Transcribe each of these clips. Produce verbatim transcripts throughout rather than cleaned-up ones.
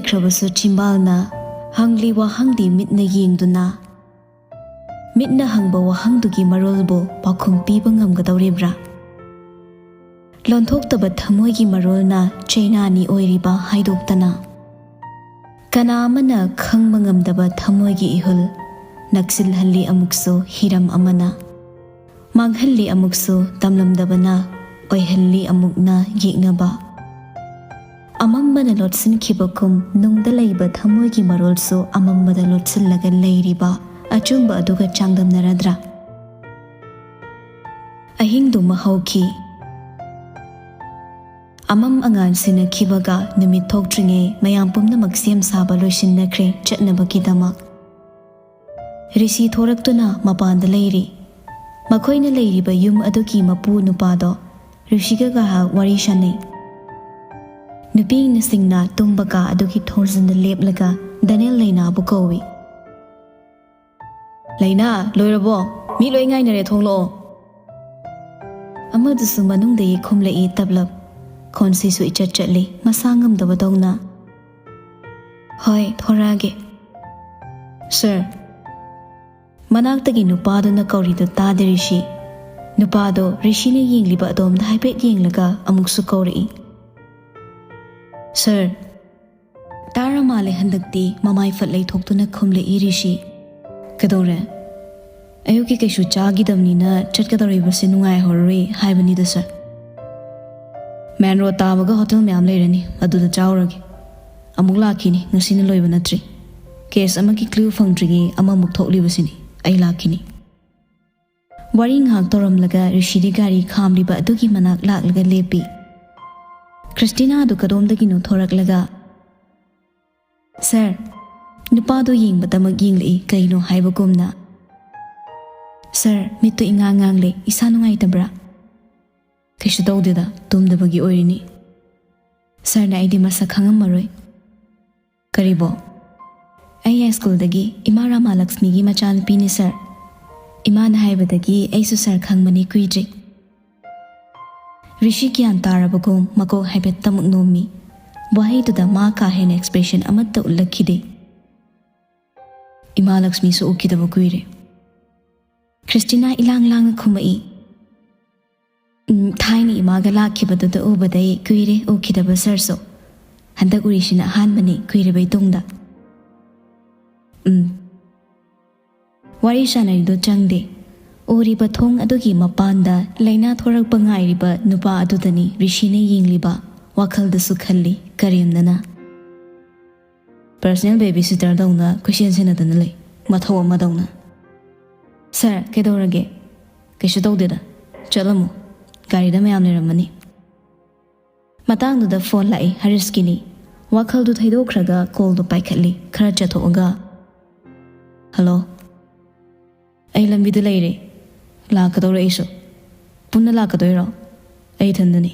ꯈ꯭ꯔꯕꯁꯨ ꯆꯤꯝꯕꯥꯜꯅ ꯍꯪꯂꯤ ꯋꯥꯍꯪꯗꯤ ꯃꯤꯠꯅ ꯌꯦꯡꯗꯨꯅ, ꯃꯤꯠꯅ ꯍꯪꯕ ꯋꯥꯍꯪꯗꯨꯒꯤ ꯃꯔꯣꯜꯕꯨ ꯄꯥꯎꯈꯨꯝ ꯄꯤꯕ ꯉꯝꯒꯗꯧꯔꯤꯕ꯭ꯔꯥ? ꯂꯣꯟꯊꯣꯛꯇꯕ ꯊꯃꯣꯏꯒꯤ ꯃꯔꯣꯜꯅ ꯆꯩꯅꯥꯅꯤ ꯑꯣꯏꯔꯤꯕ ꯍꯥꯏꯗꯣꯛꯇꯅ, ꯀꯅꯥ ꯑꯃꯅ ꯈꯪꯕ ꯉꯝꯗꯕ ꯊꯃꯣꯏꯒꯤ ꯏꯍꯨꯜ ꯅꯛꯁꯤꯜꯍꯜꯂꯤ ꯑꯃꯨꯛꯁꯨ ꯍꯤꯔꯝ ꯑꯃꯅ꯫ ꯃꯥꯡꯍꯜꯂꯤ ꯑꯃꯨꯛꯁꯨ ꯇꯝꯂꯝꯗꯕꯅ, ꯑꯣꯏꯍꯜꯂꯤ ꯑꯃꯨꯛꯅ ꯌꯦꯛꯅꯕ꯫ ꯑꯃꯝꯕꯅ ꯂꯣꯠꯁꯤꯟꯈꯤꯕꯒꯨꯝ ꯅꯨꯡꯗ ꯂꯩꯕ ꯊꯃꯣꯏꯒꯤ ꯃꯔꯣꯜꯁꯨ ꯑꯃꯝꯕꯗ ꯂꯣꯠꯁꯤꯜꯂꯒ ꯂꯩꯔꯤꯕ ꯑꯆꯨꯝꯕ ꯑꯗꯨꯒ ꯆꯥꯡꯗꯝꯅꯔꯗ꯭ꯔꯥ? ꯑꯍꯤꯡꯗꯨꯃ ꯍꯧꯈꯤ꯫ ꯑꯃꯝ ꯑꯉꯥꯟ ꯁꯤꯟꯅꯈꯤꯕꯒ ꯅꯨꯃꯤꯠ ꯊꯣꯛꯇ꯭ꯔꯤꯉꯩ ꯃꯌꯥꯝ ꯄꯨꯝꯅꯃꯛ ꯁꯦꯝ ꯁꯥꯕ ꯂꯣꯏꯁꯤꯟꯅꯈ꯭ꯔꯦ ꯆꯠꯅꯕꯒꯤꯗꯃꯛ꯫ ꯔꯤꯁꯤ ꯊꯣꯔꯛꯇꯨꯅ ꯃꯄꯥꯟꯗ ꯂꯩꯔꯤ꯫ ꯃꯈꯣꯏꯅ ꯂꯩꯔꯤꯕ ꯌꯨꯝ ꯑꯗꯨꯒꯤ ꯃꯄꯨ ꯅꯨꯄꯥꯗꯣ ꯔꯤꯁꯤꯒ ꯉꯥꯏꯍꯥꯛ ꯋꯥꯔꯤ ꯁꯥꯅꯩ꯫ ꯅꯨꯄꯤꯁꯤꯡꯅ ꯇꯨꯝꯕ ꯀꯥ ꯑꯗꯨꯒꯤ ꯊꯣꯡꯖꯤꯟꯗ ꯂꯦꯞꯂꯒ ꯗꯅꯦꯜ ꯂꯩꯅꯥꯕꯨ ꯀꯧꯏ꯫ "ꯂꯩꯅꯥ, ꯂꯣꯏꯔꯕꯣ? ꯃꯤ ꯂꯣꯏ ꯉꯥꯏꯅꯔꯦ, ꯊꯣꯡꯂꯛꯑꯣ꯫" ꯑꯃꯗꯨꯁꯨ ꯃꯅꯨꯡꯗꯒꯤ ꯈꯨꯝꯂꯛꯏ ꯇꯞꯂꯞ꯫ ꯈꯣꯟꯁꯤꯁꯨ ꯏꯆꯠ ꯆꯠꯂꯤ, ꯃꯁꯥ ꯉꯝꯗꯕꯗꯧꯅ꯫ "ꯍꯣꯏ, ꯊꯣꯔꯛꯑꯒꯦ꯫" "ꯁꯥꯔ꯫" ꯃꯅꯥꯛꯇꯒꯤ ꯅꯨꯄꯥꯗꯨꯅ ꯀꯧꯔꯤꯗꯨ ꯇꯥꯗꯦ ꯔꯤꯁꯤ꯫ ꯅꯨꯄꯥꯗꯣ ꯔꯤꯁꯤꯅ ꯌꯦꯡꯂꯤꯕ ꯑꯗꯣꯝꯗ ꯍꯥꯏꯐꯦꯠ ꯌꯦꯡꯂꯒ ꯑꯃꯨꯛꯁꯨ ꯀꯧꯔꯛꯏ꯫ "ꯁꯥꯔ꯫" ꯇꯥꯔ ꯃꯥꯜꯂꯦ ꯍꯟꯗꯛꯇꯤ, ꯃꯃꯥꯏ ꯐꯠ ꯂꯩꯊꯣꯛꯇꯨꯅ ꯈꯨꯝꯂꯛꯏ ꯔꯤꯁꯤ꯫ "ꯀꯩꯗꯧꯔꯦ?" "ꯑꯌꯨꯛꯀꯤ ꯀꯩꯁꯨ ꯆꯥꯈꯤꯗꯕꯅꯤꯅ ꯆꯠꯀꯗꯧꯔꯤꯕꯁꯦ ꯅꯨꯡꯉꯥꯏꯍꯧꯔꯔꯣꯏ ꯍꯥꯏꯕꯅꯤꯗ ꯁꯥꯔ꯫ ꯃꯦꯟ ꯔꯣꯗ ꯇꯥꯕꯒ ꯍꯣꯇꯦꯜ ꯃꯌꯥꯝ ꯂꯩꯔꯅꯤ, ꯑꯗꯨꯗ ꯆꯥꯎꯔꯒꯦ꯫ ꯑꯃꯨꯛ ꯂꯥꯛꯈꯤꯅꯤ, ꯉꯁꯤꯅ ꯂꯣꯏꯕ ꯅꯠꯇ꯭ꯔꯤ꯫ ꯀꯦꯁ ꯑꯃꯒꯤ ꯀ꯭ꯂꯨ ꯐꯪꯗ꯭ꯔꯤꯉꯩ ꯑꯃꯃꯨꯛ ꯊꯣꯛꯂꯤꯕꯁꯤꯅꯤ꯫ ꯑꯩ ꯂꯥꯛꯈꯤꯅꯤ꯫" ꯋꯥꯔꯤ ꯉꯥꯏꯍꯥꯛ ꯇꯧꯔꯝꯂꯒ ꯔꯤꯁꯤꯗꯤ ꯒꯥꯔꯤ ꯈꯥꯝꯂꯤꯕ ꯑꯗꯨꯒꯤ ꯃꯅꯥꯛ ꯂꯥꯛꯂꯒ ꯂꯦꯞꯄꯤ꯫ ꯈ꯭ꯔꯤꯁꯇꯤꯅꯥꯗꯨ ꯀꯗꯣꯝꯗꯒꯤꯅꯣ ꯊꯣꯔꯛꯂꯒ, "ꯁꯥꯔ꯫" ꯅꯨꯄꯥꯗꯣ ꯌꯦꯡꯕꯗꯃꯛ ꯌꯦꯡꯂꯛꯏ, ꯀꯩꯅꯣ ꯍꯥꯏꯕꯒꯨꯝꯅ꯫ "ꯁꯥꯔ, ꯃꯤꯠꯇꯨ ꯏꯉꯥꯡ ꯉꯥꯡꯂꯦ, ꯏꯁꯥ ꯅꯨꯡꯉꯥꯏꯇꯕ꯭ꯔꯥ?" "ꯀꯩꯁꯨ ꯇꯧꯗꯦꯗ, ꯇꯨꯝꯗꯕꯒꯤ ꯑꯣꯏꯔꯤꯅꯤ꯫" "ꯁꯥꯔꯅ ꯑꯩꯗꯤ ꯃꯁꯛ ꯈꯪꯉꯝꯃꯔꯣꯏ꯫" "ꯀꯔꯤꯕꯣ?" "ꯑꯩ ꯍꯥꯏ ꯁ꯭ꯀꯨꯜꯗꯒꯤ ꯏꯃꯥ ꯔꯥꯃꯥꯂꯛꯁꯃꯤꯒꯤ ꯃꯆꯥꯅꯨꯄꯤꯅꯤ ꯁꯥꯔ꯫ ꯏꯃꯥꯅ ꯍꯥꯏꯕꯗꯒꯤ ꯑꯩꯁꯨ ꯁꯥꯔ ꯈꯪꯕꯅꯤ ꯀꯨꯏꯗ꯭ꯔꯤ꯫" ꯔꯤꯁꯤ ꯒ꯭ꯌꯥꯟ ꯇꯥꯔꯕꯒꯨꯝ ꯃꯀꯣꯛ ꯍꯥꯏꯐꯦꯠꯇꯃꯛ ꯅꯣꯝꯃꯤ꯫ ꯋꯥꯍꯩꯗꯨꯗ ꯃꯥ ꯀꯥ ꯍꯦꯟꯅ ꯑꯦꯛꯁꯄ꯭ꯔꯦꯁꯟ ꯑꯃꯠꯇ ꯎꯠꯂꯛꯈꯤꯗꯦ꯫ "ꯏꯃꯥ ꯂꯛꯁꯃꯤꯁꯨ ꯎꯈꯤꯗꯕ ꯀꯨꯏꯔꯦ꯫" ꯈ꯭ꯔꯤꯁꯇꯤꯅꯥ ꯏꯂꯥꯡ ꯂꯥꯡꯅ ꯈꯨꯝꯃꯛꯏ꯫ "ꯎꯝ, ꯊꯥꯏꯅ ꯏꯃꯥꯒ ꯂꯥꯛꯈꯤꯕꯗꯨꯗ ꯎꯕꯗꯩ ꯀꯨꯏꯔꯦ ꯎꯈꯤꯗꯕ ꯁꯥꯔꯁꯨ꯫ ꯍꯟꯗꯛ ꯎꯔꯤꯁꯤꯅ ꯑꯍꯥꯟꯕꯅꯤ ꯀꯨꯏꯔꯕꯩ ꯇꯨꯡꯗ꯫" "ꯎꯝ꯫ ꯋꯥꯔꯤ ꯁꯥꯟꯅꯔꯤꯗꯣ ꯆꯪꯗꯦ꯫ ꯎꯔꯤꯕ ꯊꯣꯡ ꯑꯗꯨꯒꯤ ꯃꯄꯥꯟꯗ ꯂꯥꯏꯅꯥ ꯊꯣꯔꯛꯄ ꯉꯥꯏꯔꯤꯕ ꯅꯨꯄꯥ ꯑꯗꯨꯗꯅꯤ ꯔꯤꯁꯤꯅ ꯌꯦꯡꯂꯤꯕ, ꯋꯥꯈꯜꯗꯁꯨ ꯈꯜꯂꯤ ꯀꯔꯦꯝꯅꯅ꯫ ꯄꯔꯁꯅꯦꯜ ꯕꯦꯕꯤ ꯁꯤꯇꯔꯗꯧꯅ ꯀꯣꯏꯁꯦꯟ ꯁꯦꯟꯅꯗꯅ ꯂꯩ, ꯃꯊꯧ ꯑꯃꯗꯧꯅ꯫ "ꯁꯥꯔ, ꯀꯩꯗꯧꯔꯒꯦ?" "ꯀꯩꯁꯨ ꯇꯧꯗꯦꯗ, ꯆꯠꯂꯝꯃꯣ, ꯒꯥꯔꯤꯗ ꯃꯌꯥꯝ ꯂꯩꯔꯝꯃꯅꯤ꯫" ꯃꯇꯥꯡꯗꯨꯗ ꯐꯣꯟ ꯂꯥꯛꯏ ꯍꯔꯤꯁꯀꯤꯅꯤ꯫ ꯋꯥꯈꯜꯗꯨ ꯊꯩꯗꯣꯛꯈ꯭ꯔꯒ ꯀꯣꯜꯗꯨ ꯄꯥꯏꯈꯠꯂꯤ, ꯈꯔ ꯆꯠꯊꯣꯛꯑꯒ꯫ "ꯍꯜꯂꯣ꯫" "ꯑꯩ ꯂꯝꯕꯤꯗ ꯂꯩꯔꯦ, ꯂꯥꯛꯀꯗꯧꯔꯦ ꯑꯩꯁꯨ꯫" "ꯄꯨꯟꯅ ꯂꯥꯛꯀꯗꯣꯏꯔꯣ?" "ꯑꯩ ꯏꯊꯟꯗꯅꯤ꯫"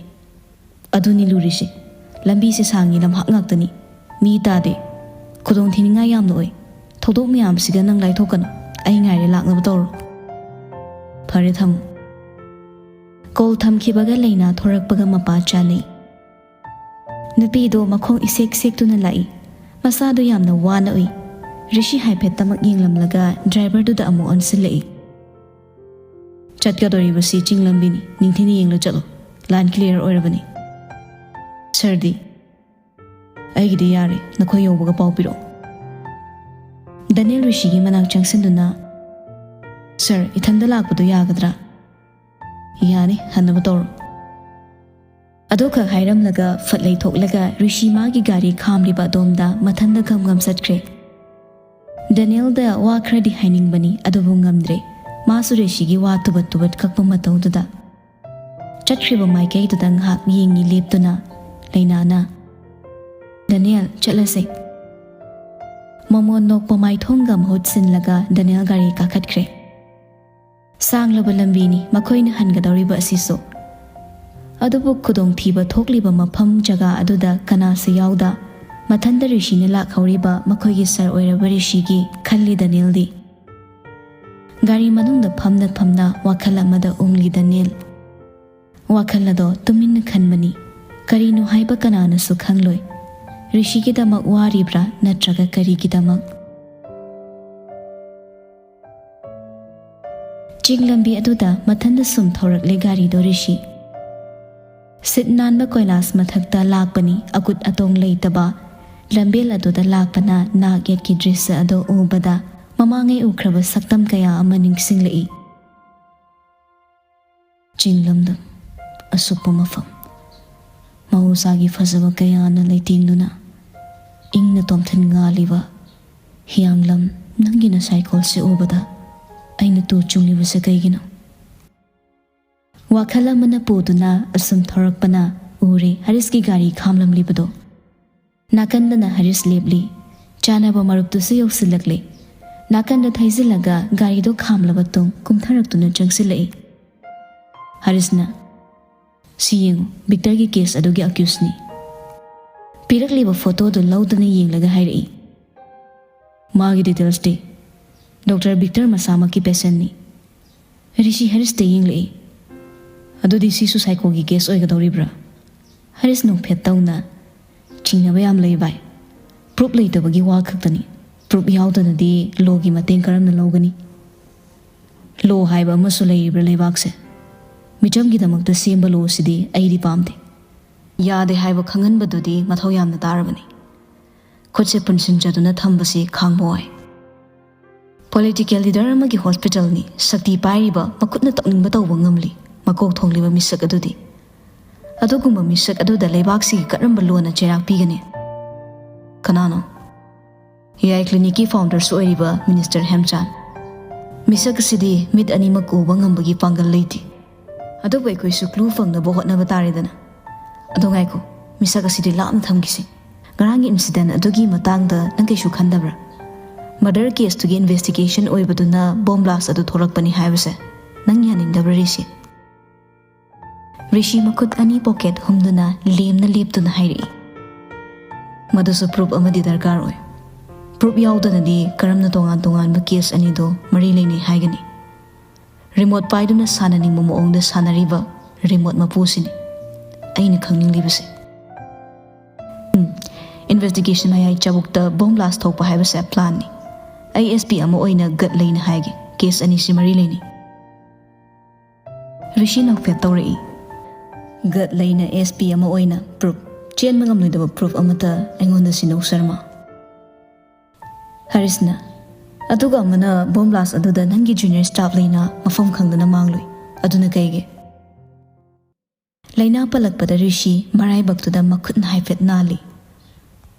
"ꯑꯗꯨꯅꯤ ꯂꯨꯔꯤꯁꯦ, ꯂꯝꯕꯤꯁꯦ ꯁꯥꯡꯉꯤ, ꯂꯝꯍꯥꯡ ꯉꯥꯛꯇꯅꯤ, ꯃꯤ ꯇꯥꯗꯦ, ꯈꯨꯗꯣꯡ ꯊꯤꯅꯤꯡꯉꯥꯏ ꯌꯥꯝꯅ ꯑꯣꯏ꯫ ꯊꯧꯗꯣꯛ ꯃꯌꯥꯝꯁꯤꯒ ꯅꯪ ꯂꯥꯏꯊꯣꯛꯀꯅꯨ, ꯑꯩ ꯉꯥꯏꯔꯦ, ꯂꯥꯛꯅꯕ ꯇꯧꯔꯣ꯫" "ꯐꯔꯦ, ꯊꯝꯃꯣ꯫" ꯀꯣꯜ ꯊꯝꯈꯤꯕꯒ ꯂꯩꯅꯥ ꯊꯣꯔꯛꯄꯒ ꯃꯄꯥ ꯆꯥꯅꯩ꯫ ꯅꯨꯄꯤꯗꯣ ꯃꯈꯣꯡ ꯏꯁꯦꯛ ꯁꯦꯛꯇꯨꯅ ꯂꯥꯛꯏ꯫ ꯃꯁꯥꯗꯣ ꯌꯥꯝꯅ ꯋꯥꯅ ꯎꯏ꯫ ꯔꯤꯁꯤ ꯍꯥꯏꯐꯦꯠꯇꯃꯛ ꯌꯦꯡꯂꯝꯂꯒ ꯗ꯭ꯔꯥꯏꯚꯔꯗꯨꯗ ꯑꯃꯨꯛ ꯑꯣꯟꯁꯤꯜꯂꯛꯏ꯫ "ꯆꯠꯀꯗꯧꯔꯤꯕꯁꯤ ꯆꯤꯡ ꯂꯝꯕꯤꯅꯤ, ꯅꯤꯡꯊꯤꯅ ꯌꯦꯡꯂ ꯆꯠꯂꯣ, ꯂꯥꯏꯟ ꯀ꯭ꯂꯤꯌꯥꯔ ꯑꯣꯏꯔꯕꯅꯤ꯫" "ꯁꯥꯔꯗꯤ?" "ꯑꯩꯒꯤꯗꯤ ꯌꯥꯔꯦ, ꯅꯈꯣꯏ ꯌꯧꯕꯒ ꯄꯥꯎ ꯄꯤꯔꯛꯑꯣ꯫" ꯗꯅꯤꯜ ꯔꯤꯁꯤꯒꯤ ꯃꯅꯥꯛ ꯆꯪꯁꯤꯟꯗꯨꯅ, "ꯁꯥꯔ, ꯏꯊꯟꯗ ꯂꯥꯛꯄꯗꯣ ꯌꯥꯒꯗ꯭ꯔꯥ?" "ꯌꯥꯅꯤ, ꯍꯟꯅꯕ ꯇꯧꯔꯣ꯫" ꯑꯗꯨꯈꯛ ꯍꯥꯏꯔꯝꯂꯒ ꯐꯠ ꯂꯩꯊꯣꯛꯂꯒ ꯔꯤꯁꯤ ꯃꯥꯒꯤ ꯒꯥꯔꯤ ꯈꯥꯝꯂꯤꯕ ꯑꯗꯣꯝꯗ ꯃꯊꯟꯗ ꯒꯝ ꯒꯝ ꯆꯠꯈ꯭ꯔꯦ꯫ ꯗꯦꯅꯤꯌꯦꯜꯗ ꯋꯥ ꯈꯔꯗꯤ ꯍꯥꯏꯅꯤꯡꯕꯅꯤ, ꯑꯗꯨꯕꯨ ꯉꯝꯗ꯭ꯔꯦ꯫ ꯃꯥꯁꯨ ꯔꯤꯁꯤꯒꯤ ꯋꯥ ꯇꯨꯕꯠ ꯇꯨꯕꯠ ꯀꯛꯄ ꯃꯇꯧꯗꯨꯗ꯫ ꯆꯠꯈ꯭ꯔꯤꯕ ꯃꯥꯏꯀꯩꯗꯨꯗ ꯉꯥꯏꯍꯥꯛ ꯌꯦꯡꯉꯤ ꯂꯦꯞꯇꯨꯅ꯫ ꯂꯩꯅꯥꯅ, "ꯗꯦꯅꯤꯌꯦꯜ, ꯆꯠꯂꯁꯦ꯫" ꯃꯣꯃꯣꯟ ꯅꯣꯛꯄ ꯃꯥꯏꯊꯣꯡꯒ ꯃꯍꯨꯠ ꯁꯤꯜꯂꯒ ꯗꯦꯅꯤꯌꯦꯜ ꯒꯥꯔꯤ ꯀꯥꯈꯠꯈ꯭ꯔꯦ꯫ ꯁꯥꯡꯂꯕ ꯂꯝꯕꯤꯅꯤ ꯃꯈꯣꯏꯅ ꯍꯟꯒꯗꯧꯔꯤꯕ ꯑꯁꯤꯁꯨ꯫ ꯑꯗꯨꯕꯨ ꯈꯨꯗꯣꯡꯊꯤꯕ ꯊꯣꯛꯂꯤꯕ ꯃꯐꯝ ꯖꯒꯥ ꯑꯗꯨꯗ ꯀꯅꯥꯁꯨ ꯌꯥꯎꯗ, ꯃꯊꯟꯗ ꯔꯤꯁꯤꯅ ꯂꯥꯛꯍꯧꯔꯤꯕ ꯃꯈꯣꯏꯒꯤ ꯁꯥꯔ ꯑꯣꯏꯔꯕ ꯔꯤꯁꯤꯒꯤ ꯈꯜꯂꯤ ꯗꯦꯅꯤꯌꯦꯜꯗꯤ꯫ ꯒꯥꯔꯤ ꯃꯅꯨꯡꯗ ꯐꯝꯅ ꯐꯝꯅ ꯋꯥꯈꯜ ꯑꯃꯗ ꯎꯡꯂꯤ ꯗꯦꯅꯤꯌꯦꯜ꯫ ꯋꯥꯈꯜ ꯑꯗꯣ ꯇꯨꯃꯤꯟꯅ ꯈꯟꯕꯅꯤ꯫ ꯀꯔꯤꯅꯣ ꯍꯥꯏꯕ ꯀꯅꯥꯅꯁꯨ ꯈꯪꯂꯣꯏ꯫ ꯔꯤꯁꯤꯒꯤꯗꯃꯛ ꯋꯥꯔꯤꯕ꯭ꯔꯥ ꯅꯠꯇ꯭ꯔꯒ ꯀꯔꯤꯒꯤꯗꯃꯛ? ꯆꯤꯡ ꯂꯝꯕꯤ ꯑꯗꯨꯗ ꯃꯊꯟꯗ ꯁꯨꯝ ꯊꯧꯔꯛꯂꯦ ꯒꯥꯔꯤꯗꯣ ꯔꯤꯁꯤ꯫ ꯁꯤꯠ ꯅꯥꯟꯕ ꯀꯣꯏꯂꯥꯁ ꯃꯊꯛꯇ ꯂꯥꯛꯄꯅꯤ, ꯑꯀꯨꯠ ꯑꯇꯣꯡ ꯂꯩꯇꯕ ꯂꯝꯕꯦꯜ ꯑꯗꯨꯗ ꯂꯥꯛꯄꯅ ꯅꯥꯛ ꯌꯦꯠꯀꯤ ꯗ꯭ꯔꯤꯁ꯭ꯌ ꯑꯗꯨ ꯎꯕꯗ ꯃꯃꯥꯡꯉꯩ ꯎꯈ꯭ꯔꯕ ꯁꯛꯇꯝ ꯀꯌꯥ ꯑꯃ ꯅꯤꯡꯁꯤꯡꯂꯛꯏ꯫ ꯆꯤꯡ ꯂꯝꯗꯝ, ꯑꯁꯨꯞꯄ ꯃꯐꯝ, ꯃꯍꯧꯁꯥꯒꯤ ꯐꯖꯕ ꯀꯌꯥꯅ ꯂꯩꯇꯦꯡꯗꯨꯅ ꯏꯪꯅ ꯇꯣꯝꯊꯤꯟ ꯉꯥꯜꯂꯤꯕ ꯍꯤꯌꯥꯡꯂꯝ, ꯅꯪꯒꯤ ꯅꯁꯥꯏꯀꯣꯜꯁꯦ ꯎꯕꯗ ꯑꯩꯅ ꯇꯨ ꯆꯨꯡꯂꯤꯕꯁꯦ ꯀꯩꯒꯤꯅꯣ? ꯋꯥꯈꯜ ꯑꯃꯅ ꯄꯨꯗꯨꯅ ꯑꯁꯨꯝ ꯊꯧꯔꯛꯄꯅ ꯎꯔꯦ ꯍꯔꯤꯁꯀꯤ ꯒꯥꯔꯤ ꯈꯥꯝꯂꯝꯂꯤꯕꯗꯣ꯫ ꯅꯥꯀꯟꯗꯅ ꯍꯔꯤꯁ ꯂꯦꯞꯂꯤ꯫ ꯆꯥꯅꯕ ꯃꯔꯨꯞꯇꯨꯁꯨ ꯌꯧꯁꯤꯜꯂꯛꯂꯦ꯫ ꯅꯥꯀꯟꯗ ꯊꯩꯖꯤꯜꯂꯒ ꯒꯥꯔꯤꯗꯣ ꯈꯥꯝꯂꯕ ꯇꯨꯡ ꯀꯨꯝꯊꯔꯛꯇꯨꯅ ꯆꯪꯁꯤꯜꯂꯛꯏ꯫ ꯍꯔꯤꯁꯅ, "ꯁꯤ ꯌꯦꯡꯉꯨ, ꯕꯤꯛꯇꯔꯒꯤ ꯀꯦꯁ ꯑꯗꯨꯒꯤ ꯑꯀ꯭ꯌꯨꯁꯅꯤ꯫" ꯄꯤꯔꯛꯂꯤꯕ ꯐꯣꯇꯣꯗꯨ ꯂꯧꯗꯨꯅ ꯌꯦꯡꯂꯒ ꯍꯥꯏꯔꯛꯏ, "ꯃꯥꯒꯤ ꯗꯤꯇꯦꯜꯁꯇꯤ?" "Doctor Victor ꯃꯁꯥꯃꯛꯀꯤ ꯄꯦꯁꯦꯟꯅꯤ꯫" ꯔꯤꯁꯤ ꯍꯔꯤꯁꯇ ꯌꯦꯡꯂꯛꯏ꯫ "ꯑꯗꯨꯗꯤ ꯁꯤꯁꯨ ꯁꯥꯏꯀꯣꯒꯤ ꯀꯦꯁ ꯑꯣꯏꯒꯗꯧꯔꯤꯕ꯭ꯔꯥ?" ꯍꯔꯤꯁ ꯅꯣꯛꯐꯦꯠ ꯇꯧꯅ, "ꯆꯤꯡꯅꯕ ꯌꯥꯝ ꯂꯩ ꯚꯥꯏ꯫ ꯄ꯭ꯔꯨꯞ ꯂꯩꯇꯕꯒꯤ ꯋꯥ ꯈꯛꯇꯅꯤ꯫ ꯄ꯭ꯔꯨꯞ ꯌꯥꯎꯗꯅꯗꯤ ꯂꯣꯒꯤ ꯃꯇꯦꯡ ꯀꯔꯝꯅ ꯂꯧꯒꯅꯤ? ꯂꯣ ꯍꯥꯏꯕ ꯑꯃꯁꯨ ꯂꯩꯔꯤꯕ꯭ꯔꯥ ꯂꯩꯕꯥꯛꯁꯦ? ꯃꯤꯆꯝꯒꯤꯗꯃꯛꯇ ꯁꯦꯝꯕ ꯂꯣꯁꯤꯗꯤ ꯑꯩꯗꯤ ꯄꯥꯝꯗꯦ꯫ ꯌꯥꯗꯦ ꯍꯥꯏꯕ ꯈꯪꯍꯟꯕꯗꯨꯗꯤ ꯃꯊꯧ ꯌꯥꯝꯅ ꯇꯥꯔꯕꯅꯤ꯫ ꯈꯨꯠꯁꯦ ꯄꯨꯟꯁꯤꯟꯖꯗꯨꯅ ꯊꯝꯕꯁꯤ ꯈꯥꯡꯕ ꯋꯥꯏ꯫ ꯄꯣꯂꯤꯇꯤꯀꯦꯜ ꯂꯤꯗꯔ ꯑꯃꯒꯤ ꯍꯣꯁꯄꯤꯇꯥꯜꯅꯤ, ꯁꯛꯇꯤ ꯄꯥꯏꯔꯤꯕ, ꯃꯈꯨꯠꯅ ꯇꯧꯅꯤꯡꯕ ꯇꯧꯕ ꯉꯝꯂꯤ ꯃꯀꯣꯛ ꯊꯣꯡꯂꯤꯕ ꯃꯤꯁꯛ ꯑꯗꯨꯗꯤ꯫ ꯑꯗꯨꯒꯨꯝꯕ ꯃꯤꯁꯛ ꯑꯗꯨꯗ ꯂꯩꯕꯥꯛꯁꯤꯒꯤ ꯀꯔꯝꯕ ꯂꯣꯅ ꯆꯩꯔꯥꯛ ꯄꯤꯒꯅꯤ?" "ꯀꯅꯥꯅꯣ?" "ꯍꯤꯌꯥꯏ ꯀ꯭ꯂꯤꯅꯤꯛꯀꯤ ꯐꯥꯎꯟꯗꯔꯁꯨ ꯑꯣꯏꯔꯤꯕ ꯃꯤꯅꯤꯁꯇꯔ ꯍꯦꯝꯆꯥꯟ꯫ ꯃꯤꯁꯛ ꯑꯁꯤꯗꯤ ꯃꯤꯠ ꯑꯅꯤꯃꯛ ꯎꯕ ꯉꯝꯕꯒꯤ ꯄꯥꯡꯒꯜ ꯂꯩꯇꯦ꯫ ꯑꯗꯨꯕꯨ ꯑꯩꯈꯣꯏꯁꯨ ꯀ꯭ꯂꯨ ꯐꯪꯅꯕ ꯍꯣꯠꯅꯕ ꯇꯥꯔꯦꯗꯅ꯫ ꯑꯗꯣ ꯉꯥꯏꯈꯣ, ꯃꯤꯁꯛ ꯑꯁꯤꯗꯤ ꯂꯥꯞꯅ ꯊꯝꯈꯤꯁꯤ꯫ ꯉꯔꯥꯡꯒꯤ ꯏꯟꯁꯤꯗꯦꯟ ꯑꯗꯨꯒꯤ ꯃꯇꯥꯡꯗ ꯅꯪ ꯀꯩꯁꯨ ꯈꯟꯗꯕ꯭ꯔꯥ? ꯃꯔꯗꯔ ꯀꯦꯁꯇꯨꯒꯤ ꯏꯟꯚꯦꯁꯇꯤꯒꯦꯁꯟ ꯑꯣꯏꯕꯗꯨꯅ ꯕꯣꯝ ꯕ꯭ꯂꯥꯁ ꯑꯗꯨ ꯊꯣꯛꯂꯛꯄꯅꯤ ꯍꯥꯏꯕꯁꯦ ꯅꯪ ꯌꯥꯅꯤꯡꯗꯕ꯭ꯔꯥ, ꯔꯤꯁꯤ?" ꯔꯤꯁꯤ ꯃꯈꯨꯠ ꯑꯅꯤ ꯄꯣꯀꯦꯠ ꯍꯨꯝꯗꯨꯅ ꯂꯦꯝꯅ ꯂꯦꯞꯇꯨꯅ ꯍꯥꯏꯔꯛꯏ, "ꯃꯗꯨꯁꯨ ꯄ꯭ꯔꯨꯞ ꯑꯃꯗꯤ ꯗꯔꯀꯥꯔ ꯑꯣꯏ꯫ ꯄ꯭ꯔꯨꯞ ꯌꯥꯎꯗꯅꯗꯤ ꯀꯔꯝꯅ ꯇꯣꯉꯥꯟ ꯇꯣꯉꯥꯟꯕ ꯀꯦꯁ ꯑꯅꯤꯗꯣ ꯃꯔꯤ ꯂꯩꯅꯩ ꯍꯥꯏꯒꯅꯤ? ꯔꯤꯃꯣꯠ ꯄꯥꯏꯗꯨꯅ ꯁꯥꯟꯅꯅꯤꯡꯕ ꯃꯑꯣꯡꯗ ꯁꯥꯟꯅꯔꯤꯕ ꯔꯤꯃꯣꯠ ꯃꯄꯨꯁꯤꯅꯤ꯫ ꯑꯩꯅ ꯈꯪꯅꯤꯡꯂꯤꯕꯁꯦ꯫ ꯎꯝ, ꯏꯟꯚꯦꯁꯇꯤꯒꯦꯁꯟ ꯃꯌꯥꯏ ꯆꯕꯨꯛꯇ ꯕꯣꯝ ꯕ꯭ꯂꯥꯁ ꯊꯣꯛꯄ ꯍꯥꯏꯕꯁꯦ ꯄ꯭ꯂꯥꯟꯅꯤ꯫ ꯑꯩ ꯑꯦꯁ ꯄꯤ ꯑꯃ ꯑꯣꯏꯅ ꯒꯠ ꯂꯩꯅ ꯍꯥꯏꯒꯦ, ꯀꯦꯁ ꯑꯅꯤꯁꯤ ꯃꯔꯤ ꯂꯩꯅꯩ꯫ ꯔꯤꯁꯤ ꯅꯣꯛꯐꯦꯠ ꯇꯧꯔꯛꯏ꯫ ꯒꯠ ꯂꯩꯅ ꯑꯦꯁ ꯄꯤ ꯑꯃ ꯑꯣꯏꯅ ꯄ꯭ꯔꯨꯐ, ꯆꯦꯟꯕ ꯉꯝꯂꯣꯏꯗꯕ ꯄ꯭ꯔꯨꯐ ꯑꯃꯠꯇ ꯑꯩꯉꯣꯟꯗ ꯁꯤꯟꯅꯧ, ꯁꯔꯃ꯫ ꯍꯔꯤꯁꯅ, ꯑꯗꯨꯒ ꯑꯃꯅ ꯕꯣꯝ ꯕ꯭ꯂꯥꯁ ꯑꯗꯨꯗ ꯅꯪꯒꯤ ꯖꯨꯅꯤꯌꯔ ꯁ꯭ꯇꯥꯐ ꯂꯩꯅ ꯃꯐꯝ ꯈꯪꯗꯅ ꯃꯥꯡꯂꯨꯏ꯫ ꯑꯗꯨꯅ ꯀꯩꯒꯤ? ꯂꯩꯅꯥ ꯄꯜꯂꯛꯄꯗ ꯔꯤꯁꯤ ꯃꯔꯥꯏꯕꯛꯇꯨꯗ ꯃꯈꯨꯠꯅ ꯍꯥꯏꯐꯦꯠ ꯅꯥꯜꯂꯤ꯫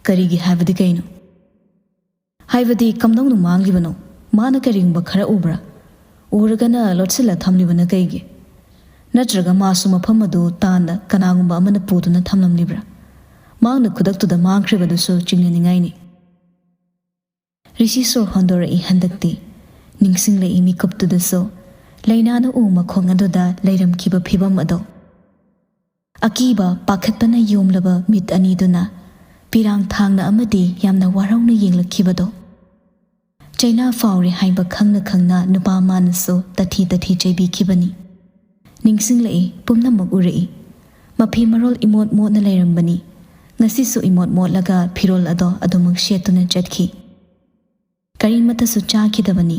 ꯀꯔꯤꯒꯤ ꯍꯥꯏꯕꯗꯤ ꯀꯩꯅꯣ? ꯍꯥꯏꯕꯗꯤ ꯀꯝꯗꯧꯅ ꯃꯥꯡꯂꯤꯕꯅꯣ? ꯃꯥꯅ ꯀꯔꯤꯒꯨꯝꯕ ꯈꯔ ꯎꯕ꯭ꯔꯥ? ꯎꯔꯒꯅ ꯂꯣꯠꯁꯤꯜꯂ ꯊꯝꯂꯤꯕꯅ ꯀꯩꯒꯤ? ꯅꯠꯇ꯭ꯔꯒ ꯃꯥꯁꯨ ꯃꯐꯝ ꯑꯗꯨ ꯇꯥꯟꯅ ꯀꯅꯥꯒꯨꯝꯕ ꯑꯃꯅ ꯄꯨꯗꯨꯅ ꯊꯝꯂꯝꯂꯤꯕ꯭ꯔꯥ? ꯃꯍꯥꯛꯅ ꯈꯨꯗꯛꯇꯨꯗ ꯃꯥꯡꯈ꯭ꯔꯤꯕꯗꯨꯁꯨ ꯆꯤꯡꯅꯅꯤꯡꯉꯥꯏꯅꯤ꯫ ꯔꯤꯁꯤ ꯁꯣꯔ ꯍꯣꯟꯗꯣꯔꯛꯏ ꯍꯟꯗꯛꯇꯤ꯫ ꯅꯤꯡꯁꯤꯡꯂꯛꯏ ꯃꯤꯀꯨꯞꯇꯨꯗꯁꯨ, ꯂꯩꯅꯥꯅ ꯎ ꯃꯈꯣꯡ ꯑꯗꯨꯗ ꯂꯩꯔꯝꯈꯤꯕ ꯐꯤꯕꯝ ꯑꯗꯣ꯫ ꯑꯀꯤꯕ, ꯄꯥꯈꯠꯄꯅ ꯌꯣꯝꯂꯕ ꯃꯤꯠ ꯑꯅꯤꯗꯨꯅ ꯄꯤꯔꯥꯡ ꯊꯥꯡꯅ ꯑꯃꯗꯤ ꯌꯥꯝꯅ ꯋꯥꯔꯧꯅ ꯌꯦꯡꯂꯛꯈꯤꯕꯗꯣ꯫ ꯆꯩꯅꯥ ꯐꯥꯎꯔꯦ ꯍꯥꯏꯕ ꯈꯪꯅ ꯈꯪꯅ ꯅꯨꯄꯥ ꯃꯥꯅꯁꯨ ꯇꯊꯤ ꯇꯊꯤ ꯆꯩꯕꯤꯈꯤꯕꯅꯤ꯫ ꯅꯤꯡꯁꯤꯡꯂꯛꯏ, ꯄꯨꯝꯅꯃꯛ ꯎꯔꯛꯏ꯫ ꯃꯐꯤ ꯃꯔꯣꯜ ꯏꯃꯣꯠ ꯃꯣꯠꯅ ꯂꯩꯔꯝꯕꯅꯤ꯫ ꯉꯁꯤꯁꯨ ꯏꯃꯣꯠ ꯃꯣꯠꯂꯒ ꯐꯤꯔꯣꯜ ꯑꯗꯣ ꯑꯗꯨꯃꯛ ꯁꯦꯠꯇꯨꯅ ꯆꯠꯈꯤ꯫ ꯀꯔꯤꯃꯠꯇꯁꯨ ꯆꯥꯈꯤꯗꯕꯅꯤ꯫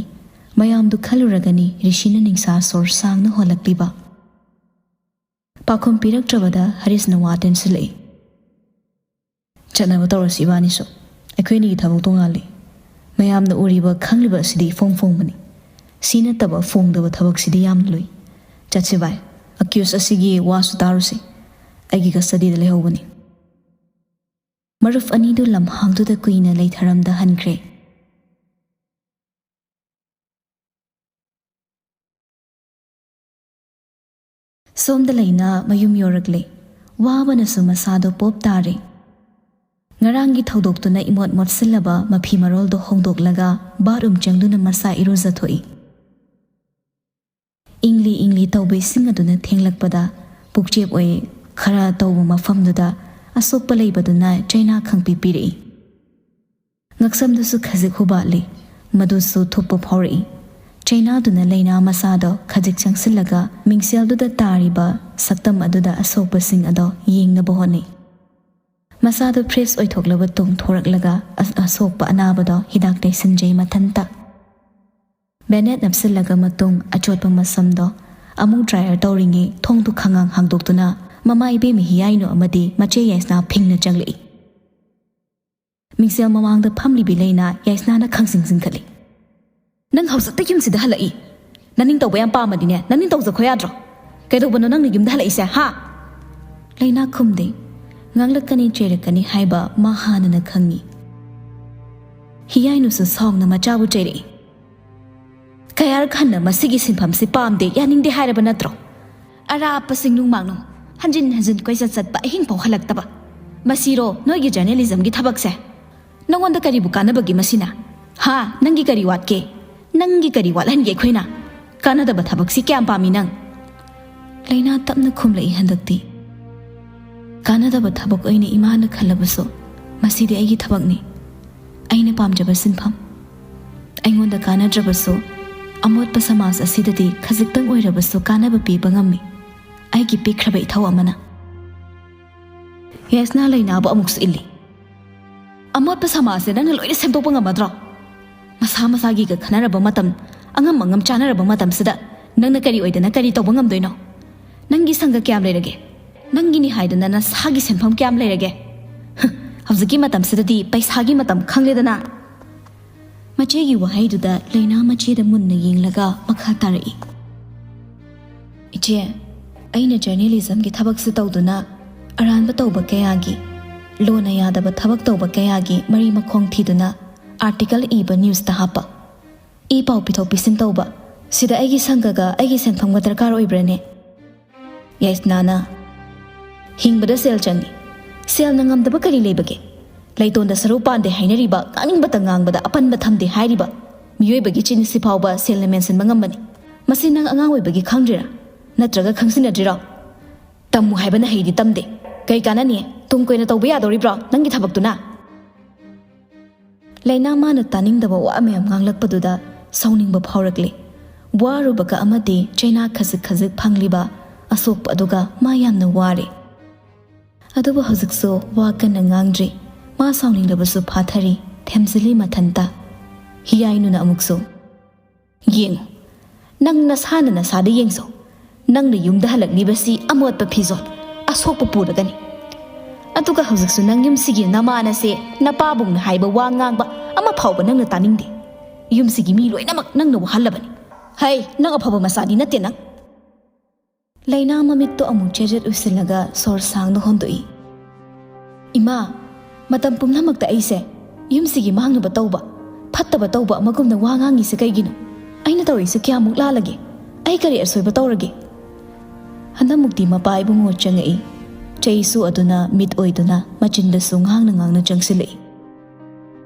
ꯃꯌꯥꯝꯗꯨ ꯈꯜꯂꯨꯔꯒꯅꯤ ꯔꯤꯁꯤꯅ ꯅꯤꯡꯁꯥ ꯁꯣꯔ ꯁꯥꯡꯅ ꯍꯣꯜꯂꯛꯂꯤꯕ꯫ ꯄꯥꯎꯈꯨꯝ ꯄꯤꯔꯛꯇ꯭ꯔꯕꯗ ꯍꯔꯤꯁꯅ ꯋꯥ ꯇꯦꯟꯁꯤꯜꯂꯛꯏ꯫ ꯆꯠꯅꯕ ꯇꯧꯔꯁꯤ ꯏꯕꯥꯅꯤꯁꯨ꯫ ꯑꯩꯈꯣꯏ ꯑꯅꯤꯒꯤ ꯊꯕꯛ ꯇꯣꯉꯥꯜꯂꯤ꯫ ꯃꯌꯥꯝꯅ ꯎꯔꯤꯕ ꯈꯪꯂꯤꯕ ꯑꯁꯤꯗꯤ ꯏꯐꯣꯡ ꯐꯣꯡꯕꯅꯤ꯫ ꯁꯤ ꯅꯠꯇꯕ ꯐꯣꯡꯗꯕ ꯊꯕꯛꯁꯤꯗꯤ ꯌꯥꯝꯅ ꯂꯨꯏ꯫ ꯆꯠꯁꯤ ꯚꯥꯏ, ꯑꯀ꯭ꯌꯨꯁ ꯑꯁꯤꯒꯤ ꯋꯥꯁꯨ ꯇꯥꯔꯨꯁꯤ꯫ ꯑꯩꯒꯤ ꯀꯁꯇꯗꯤꯗ ꯂꯩꯍꯧꯕꯅꯤ꯫ ꯃꯔꯨꯞ ꯑꯅꯤꯗꯨ ꯂꯝꯍꯥꯡꯗꯨꯗ ꯀꯨꯏꯅ ꯂꯩꯊꯔꯝꯗ ꯍꯟꯈ꯭ꯔꯦ꯫ ꯁꯣꯝꯗ ꯂꯩꯅ ꯃꯌꯨꯝ ꯌꯧꯔꯛꯂꯦ꯫ ꯋꯥꯕꯅꯁꯨ ꯃꯁꯥꯗꯣ ꯄꯣꯞ ꯇꯥꯔꯦ꯫ ꯉꯔꯥꯡꯒꯤ ꯊꯧꯗꯣꯛꯇꯨꯅ ꯏꯃꯣꯠ ꯃꯣꯠꯁꯤꯜꯂꯕ ꯃꯐꯤ ꯃꯔꯣꯜꯗꯣ ꯍꯣꯡꯗꯣꯛꯂꯒ ꯕꯥꯠꯔꯨꯝ ꯆꯪꯗꯨꯅ ꯃꯁꯥ ꯏꯔꯨꯖꯊꯣꯛꯏ꯫ ꯏꯪꯂꯤ ꯏꯪꯂꯤ ꯇꯧꯕ ꯏꯁꯤꯡ ꯑꯗꯨꯅ ꯊꯦꯡꯂꯛꯄꯗ ꯄꯨꯛꯆꯦꯞ ꯑꯣꯏ ꯈꯔ ꯇꯧꯕ ꯃꯐꯝꯗꯨꯗ ꯑꯁꯣꯛꯄ ꯂꯩꯕꯗꯨꯅ ꯆꯩꯅꯥ ꯈꯪꯄꯤ ꯄꯤꯔꯛꯏ꯫ ꯉꯛꯁꯝꯗꯨꯁꯨ ꯈꯖꯤꯛ ꯍꯨꯕꯥꯠꯂꯤ, ꯃꯗꯨꯁꯨ ꯊꯨꯞꯄ ꯐꯥꯎꯔꯛꯏ꯫ ꯂꯩꯅꯥꯗꯨꯅ ꯂꯩꯅꯥ ꯃꯆꯥꯗꯣ ꯈꯖꯤꯛ ꯆꯪꯁꯤꯜꯂꯒ ꯃꯤꯡꯁꯦꯜꯗꯨꯗ ꯇꯥꯔꯤꯕ ꯁꯛꯇꯝ ꯑꯗꯨꯗ ꯑꯁꯣꯛꯄꯁꯤꯡ ꯑꯗꯣ ꯌꯦꯡꯅꯕ ꯍꯣꯠꯅꯩ꯫ ꯃꯆꯥꯗꯣ ꯐ꯭ꯔꯦꯁ ꯑꯣꯏꯊꯣꯛꯂꯕ ꯇꯨꯡ ꯊꯣꯔꯛꯂꯒ ꯑ-, ꯑꯁꯣꯛꯄ ꯑꯅꯥꯕꯗꯣ ꯍꯤꯗꯥꯛ ꯇꯩꯁꯤꯟꯖꯩ ꯃꯊꯟꯇ꯫ ꯕꯦꯅꯦꯠ ꯅꯞꯁꯤꯜꯂꯒ ꯃꯇꯨꯡ ꯑꯆꯣꯠꯄ ꯃꯁꯝꯗꯣ ꯑꯃꯨꯛ ꯗ꯭ꯔꯥꯏꯌꯔ ꯇꯧꯔꯤꯉꯩ ꯊꯣꯡꯗꯨ ꯈꯪꯉꯥꯡ ꯍꯥꯡꯗꯣꯛꯇꯨꯅ ꯃꯃꯥ ꯏꯕꯦꯝꯃ ꯍꯤꯌꯥꯏꯅꯨ ꯑꯃꯗꯤ ꯃꯆꯦ ꯌꯥꯏꯁꯅꯥ ꯐꯤꯡꯅ ꯆꯪꯂꯛꯏ꯫ ꯃꯤꯡꯁꯦꯜ ꯃꯃꯥꯡꯗ ꯐꯝꯂꯤꯕꯤ ꯂꯩꯅꯥ ꯌꯥꯏꯁꯅꯥꯅ ꯈꯪꯁꯤꯡ ꯁꯤꯡꯈꯠꯂꯤ꯫ "ꯅꯪ ꯍꯧꯖꯤꯛꯇ ꯌꯨꯝꯁꯤꯗ ꯍꯜꯂꯛꯏ꯫ ꯅꯅꯤꯡ ꯇꯧꯕ ꯌꯥꯝ ꯄꯥꯝꯃꯗꯤꯅꯦ, ꯅꯅꯤꯡ ꯇꯧꯖꯈꯣ ꯌꯥꯗ꯭ꯔꯣ? ꯀꯩꯗꯧꯕꯅꯣ ꯅꯪꯅ ꯌꯨꯝꯗ ꯍꯜꯂꯛꯏꯁꯦ, ꯍꯥ?" ꯂꯩꯅꯥ ꯈꯨꯝꯗꯦ꯫ ꯉꯥꯡꯂꯛꯀꯅꯤ ꯆꯩꯔꯛꯀꯅꯤ ꯍꯥꯏꯕ ꯃꯥ ꯍꯥꯟꯅꯅ ꯈꯪꯉꯤ꯫ ꯍꯤꯌꯥꯏꯅꯨꯁꯨ ꯁꯥꯎꯅ ꯃꯆꯥꯕꯨ ꯆꯩꯔꯛꯏ꯫ "ꯀꯌꯥꯔꯛ ꯍꯟꯅ ꯃꯁꯤꯒꯤ ꯁꯤꯟꯐꯝꯁꯤ ꯄꯥꯝꯗꯦ, ꯌꯥꯅꯤꯡꯗꯦ ꯍꯥꯏꯔꯕ ꯅꯠꯇ꯭ꯔꯣ? ꯑꯔꯥꯞꯄ ꯆꯤꯡꯅꯨꯡ ꯃꯥꯡꯅꯨꯡ ꯍꯟꯖꯤꯟ ꯍꯟꯖꯤꯟ ꯀꯣꯏꯆꯠ ꯆꯠꯄ, ꯑꯍꯤꯡ ꯐꯥꯎ ꯍꯜꯂꯛꯇꯕ꯫ ꯃꯁꯤꯔꯣ ꯅꯣꯏꯒꯤ ꯖꯔꯅꯦꯂꯤꯖꯝꯒꯤ ꯊꯕꯛꯁꯦ? ꯅꯪꯉꯣꯟꯗ ꯀꯔꯤꯕꯨ ꯀꯥꯟꯅꯕꯒꯦ ꯃꯁꯤꯅ? ꯍꯥ? ꯅꯪꯒꯤ ꯀꯔꯤ ꯋꯥꯠꯀꯦ? ꯅꯪꯒꯤ ꯀꯔꯤ ꯋꯥꯠꯍꯟꯒꯦ ꯑꯩꯈꯣꯏꯅ? ꯀꯥꯟꯅꯗꯕ ꯊꯕꯛꯁꯤ ꯀꯌꯥꯝ ꯄꯥꯝꯃꯤ ꯅꯪ?" ꯂꯩꯅꯥ ꯇꯞꯅ ꯈꯨꯝꯂꯛꯏ ꯍꯟꯗꯛꯇꯤ꯫ "ꯀꯥꯟꯅꯗꯕ ꯊꯕꯛ ꯑꯣꯏꯅ ꯏꯃꯥꯅ ꯈꯜꯂꯕꯁꯨ, ꯃꯁꯤꯗꯤ ꯑꯩꯒꯤ ꯊꯕꯛꯅꯤ꯫ ꯑꯩꯅ ꯄꯥꯝꯖꯕ ꯁꯤꯟꯐꯝ꯫ ꯑꯩꯉꯣꯟꯗ ꯀꯥꯟꯅꯗ꯭ꯔꯕꯁꯨ, ꯑꯃꯣꯠꯄ ꯁꯃꯥꯖ ꯑꯁꯤꯗꯗꯤ ꯈꯖꯤꯛꯇꯪ ꯑꯣꯏꯔꯕꯁꯨ ꯀꯥꯟꯅꯕ ꯄꯤꯕ ꯉꯝꯃꯤ꯫ ꯑꯩꯒꯤ ꯄꯤꯛꯈ꯭ꯔꯕ ꯏꯊꯧ ꯑꯃꯅ꯫" ꯌꯥꯏꯁꯅꯥ ꯂꯩꯅꯥꯕꯨ ꯑꯃꯨꯛꯁꯨ ꯏꯜꯂꯤ꯫ "ꯑꯃꯣꯠꯄ ꯁꯃꯥꯖꯁꯦ ꯅꯪꯅ ꯂꯣꯏꯅ ꯁꯦꯝꯗꯣꯛꯄ ꯉꯝꯃꯗ꯭ꯔꯣ? ꯃꯁꯥ ꯃꯁꯥꯒꯤꯒ ꯈꯟꯅꯔꯕ ꯃꯇꯝ, ꯑꯉꯝ ꯑꯉꯝ ꯆꯥꯅꯔꯕ ꯃꯇꯝꯁꯤꯗ ꯅꯪꯅ ꯀꯔꯤ ꯑꯣꯏꯗꯅ ꯀꯔꯤ ꯇꯧꯕ ꯉꯝꯗꯣꯏꯅꯣ? ꯅꯪꯒꯤ ꯁꯪꯒ ꯀꯌꯥꯝ ꯂꯩꯔꯒꯦ? ꯅꯪꯒꯤꯅꯤ ꯍꯥꯏꯗꯅ ꯅꯁꯥꯒꯤ ꯁꯦꯟꯐꯝ ꯀꯌꯥꯝ ꯂꯩꯔꯒꯦ? ꯍ, ꯍꯧꯖꯤꯛꯀꯤ ꯃꯇꯝꯁꯤꯗꯗꯤ ꯄꯩꯁꯥꯒꯤ ꯃꯇꯝ ꯈꯪꯂꯦꯗꯅ?" ꯃꯆꯦꯒꯤ ꯋꯥꯍꯩꯗꯨꯗ ꯂꯩꯅꯥ ꯃꯆꯦꯗ ꯃꯨꯟꯅ ꯌꯦꯡꯂꯒ ꯃꯈꯥ ꯇꯥꯔꯛꯏ꯫ "ꯏꯆꯦ, ꯑꯩꯅ ꯖꯔꯅꯦꯂꯤꯖꯝꯒꯤ ꯊꯕꯛꯁꯨ ꯇꯧꯗꯨꯅ, ꯑꯔꯥꯟꯕ ꯇꯧꯕ ꯀꯌꯥꯒꯤ, ꯂꯣꯅ ꯌꯥꯗꯕ ꯊꯕꯛ ꯇꯧꯕ ꯀꯌꯥꯒꯤ ꯃꯔꯤ ꯃꯈꯣꯡ ꯊꯤꯗꯨꯅ ꯑꯥꯔꯇꯤꯀꯜ ꯏꯕ, ꯅ꯭ꯌꯨꯁꯇ ꯍꯥꯞꯄ, ꯏ ꯄꯥꯎ ꯄꯤꯊꯣꯛ ꯄꯤꯁꯤꯟ ꯇꯧꯕ, ꯁꯤꯗ ꯑꯩꯒꯤ ꯁꯪꯒꯒ ꯑꯩꯒꯤ ꯁꯦꯟꯐꯝꯒ ꯗꯔꯀꯥꯔ ꯑꯣꯏꯕ꯭ꯔꯅꯦ?" ꯌꯥꯏꯁꯅꯥꯅ, "ꯍꯤꯡꯕꯗ ꯁꯦꯜ ꯆꯪꯏ꯫ ꯁꯦꯜꯅ ꯉꯝꯗꯕ ꯀꯔꯤ ꯂꯩꯕꯒꯦ? ꯂꯩꯇꯣꯟꯗ ꯁꯔꯨ ꯄꯥꯟꯗꯦ ꯍꯥꯏꯅꯔꯤꯕ, ꯉꯥꯡꯅꯤꯡꯕꯇ ꯉꯥꯡꯕꯗ ꯑꯄꯟꯕ ꯊꯝꯗꯦ ꯍꯥꯏꯔꯤꯕ ꯃꯤꯑꯣꯏꯕꯒꯤ ꯆꯤꯟꯁꯤ ꯐꯥꯎꯕ ꯁꯦꯜꯅ ꯃꯦꯟꯁꯤꯟꯕ ꯉꯝꯕꯅꯤ꯫ ꯃꯁꯤ ꯅꯪ ꯑꯉꯥꯡ ꯑꯣꯏꯕꯒꯤ ꯈꯪꯗ꯭ꯔꯤꯔꯥ? ꯅꯠꯇ꯭ꯔꯒ ꯈꯪꯖꯤꯟꯅꯗ꯭ꯔꯤꯔꯣ? ꯇꯝꯃꯨ ꯍꯥꯏꯕꯅ ꯍꯩꯗꯤ ꯇꯝꯗꯦ꯫ ꯀꯩ ꯀꯥꯟꯅꯅꯤ? ꯇꯨꯡ ꯀꯣꯏꯅ ꯇꯧꯕ ꯌꯥꯗꯧꯔꯤꯕ꯭ꯔꯣ ꯅꯪꯒꯤ ꯊꯕꯛꯇꯨꯅ?" ꯂꯩꯅꯥ ꯃꯥꯅ ꯇꯥꯅꯤꯡꯗꯕ ꯋꯥ ꯃꯌꯥꯝ ꯉꯥꯡꯂꯛꯄꯗꯨꯗ ꯁꯥꯎꯅꯤꯡꯕ ꯐꯥꯎꯔꯛꯂꯦ꯫ ꯋꯥꯔꯨꯕꯒ ꯑꯃꯗꯤ ꯆꯩꯅꯥ ꯈꯖꯤꯛ ꯈꯖꯤꯛ ꯐꯪꯂꯤꯕ ꯑꯁꯣꯛꯄ ꯑꯗꯨꯒ ꯃꯥ ꯌꯥꯝꯅ ꯋꯥꯔꯦ꯫ ꯑꯗꯨꯕꯨ ꯍꯧꯖꯤꯛꯁꯨ ꯋꯥ ꯀꯟꯅ ꯉꯥꯡꯗ꯭ꯔꯤ꯫ ꯃꯥ ꯁꯥꯎꯅꯤꯡꯂꯕꯁꯨ ꯐꯥꯊꯔꯤ, ꯊꯦꯝꯖꯤꯜꯂꯤ ꯃꯊꯟꯇ꯫ ꯍꯤꯌꯥꯏꯅꯨꯅ ꯑꯃꯨꯛꯁꯨ, "ꯌꯦꯡꯉꯨ, ꯅꯪ ꯅꯁꯥꯅ ꯅꯁꯥꯗ ꯌꯦꯡꯖꯧ꯫ ꯅꯪꯅ ꯌꯨꯝꯗ ꯍꯜꯂꯛꯂꯤꯕꯁꯤ ꯑꯃꯣꯠꯄ ꯐꯤꯖꯣꯜ, ꯑꯁꯣꯛꯄ ꯄꯨꯔꯒꯅꯤ꯫ ꯑꯗꯨꯒ ꯍꯧꯖꯤꯛꯁꯨ ꯅꯪ ꯌꯨꯝꯁꯤꯒꯤ ꯅꯃꯥꯟꯅꯁꯦ, ꯅꯄꯥꯕꯨꯡꯅ ꯍꯥꯏꯕ ꯋꯥ ꯉꯥꯡꯕ ꯑꯃ ꯐꯥꯎꯕ ꯅꯪꯅ ꯇꯥꯅꯤꯡꯗꯦ꯫ ꯌꯨꯝꯁꯤꯒꯤ ꯃꯤ ꯂꯣꯏꯅꯃꯛ ꯅꯪꯅ ꯋꯥꯍꯜꯂꯕꯅꯤ꯫ ꯍꯩ, ꯅꯪ ꯑꯐꯕ ꯃꯆꯥꯗꯤ ꯅꯠꯇꯦ ꯅꯪ!" ꯂꯩꯅꯥ ꯃꯃꯤꯠꯇꯣ ꯑꯃꯨꯛ ꯆꯦꯔꯦꯠ ꯎꯏꯁꯤꯜꯂꯒ ꯁꯣꯔ ꯁꯥꯡꯅ ꯍꯣꯟꯗꯣꯛꯏ꯫ "ꯏꯃꯥ, ꯃꯇꯝ ꯄꯨꯝꯅꯃꯛꯇ ꯑꯩꯁꯦ ꯌꯨꯝꯁꯤꯒꯤ ꯃꯥꯡꯅꯕ ꯇꯧꯕ, ꯐꯠꯇꯕ ꯇꯧꯕ ꯑꯃꯒꯨꯝꯅ ꯋꯥ ꯉꯥꯡꯉꯤꯁꯦ ꯀꯩꯒꯤꯅꯣ? ꯑꯩꯅ ꯇꯧꯔꯤꯁꯦ ꯀꯌꯥꯃꯨꯛ ꯂꯥꯜꯂꯒꯦ? ꯑꯩ ꯀꯔꯤ ꯑꯁꯣꯏꯕ ꯇꯧꯔꯒꯦ?" ꯍꯟꯗꯛꯃꯨꯛꯇꯤ ꯃꯄꯥ ꯏꯕꯨꯡꯉꯣ ꯆꯪꯉꯛꯏ꯫ ꯆꯩꯁꯨ ꯑꯗꯨꯅ ꯃꯤꯠ ꯑꯣꯏꯗꯨꯅ ꯃꯆꯤꯟꯗꯁꯨ ꯉꯥꯡꯅ ꯉꯥꯡꯅ ꯆꯪꯁꯤꯜꯂꯛꯏ꯫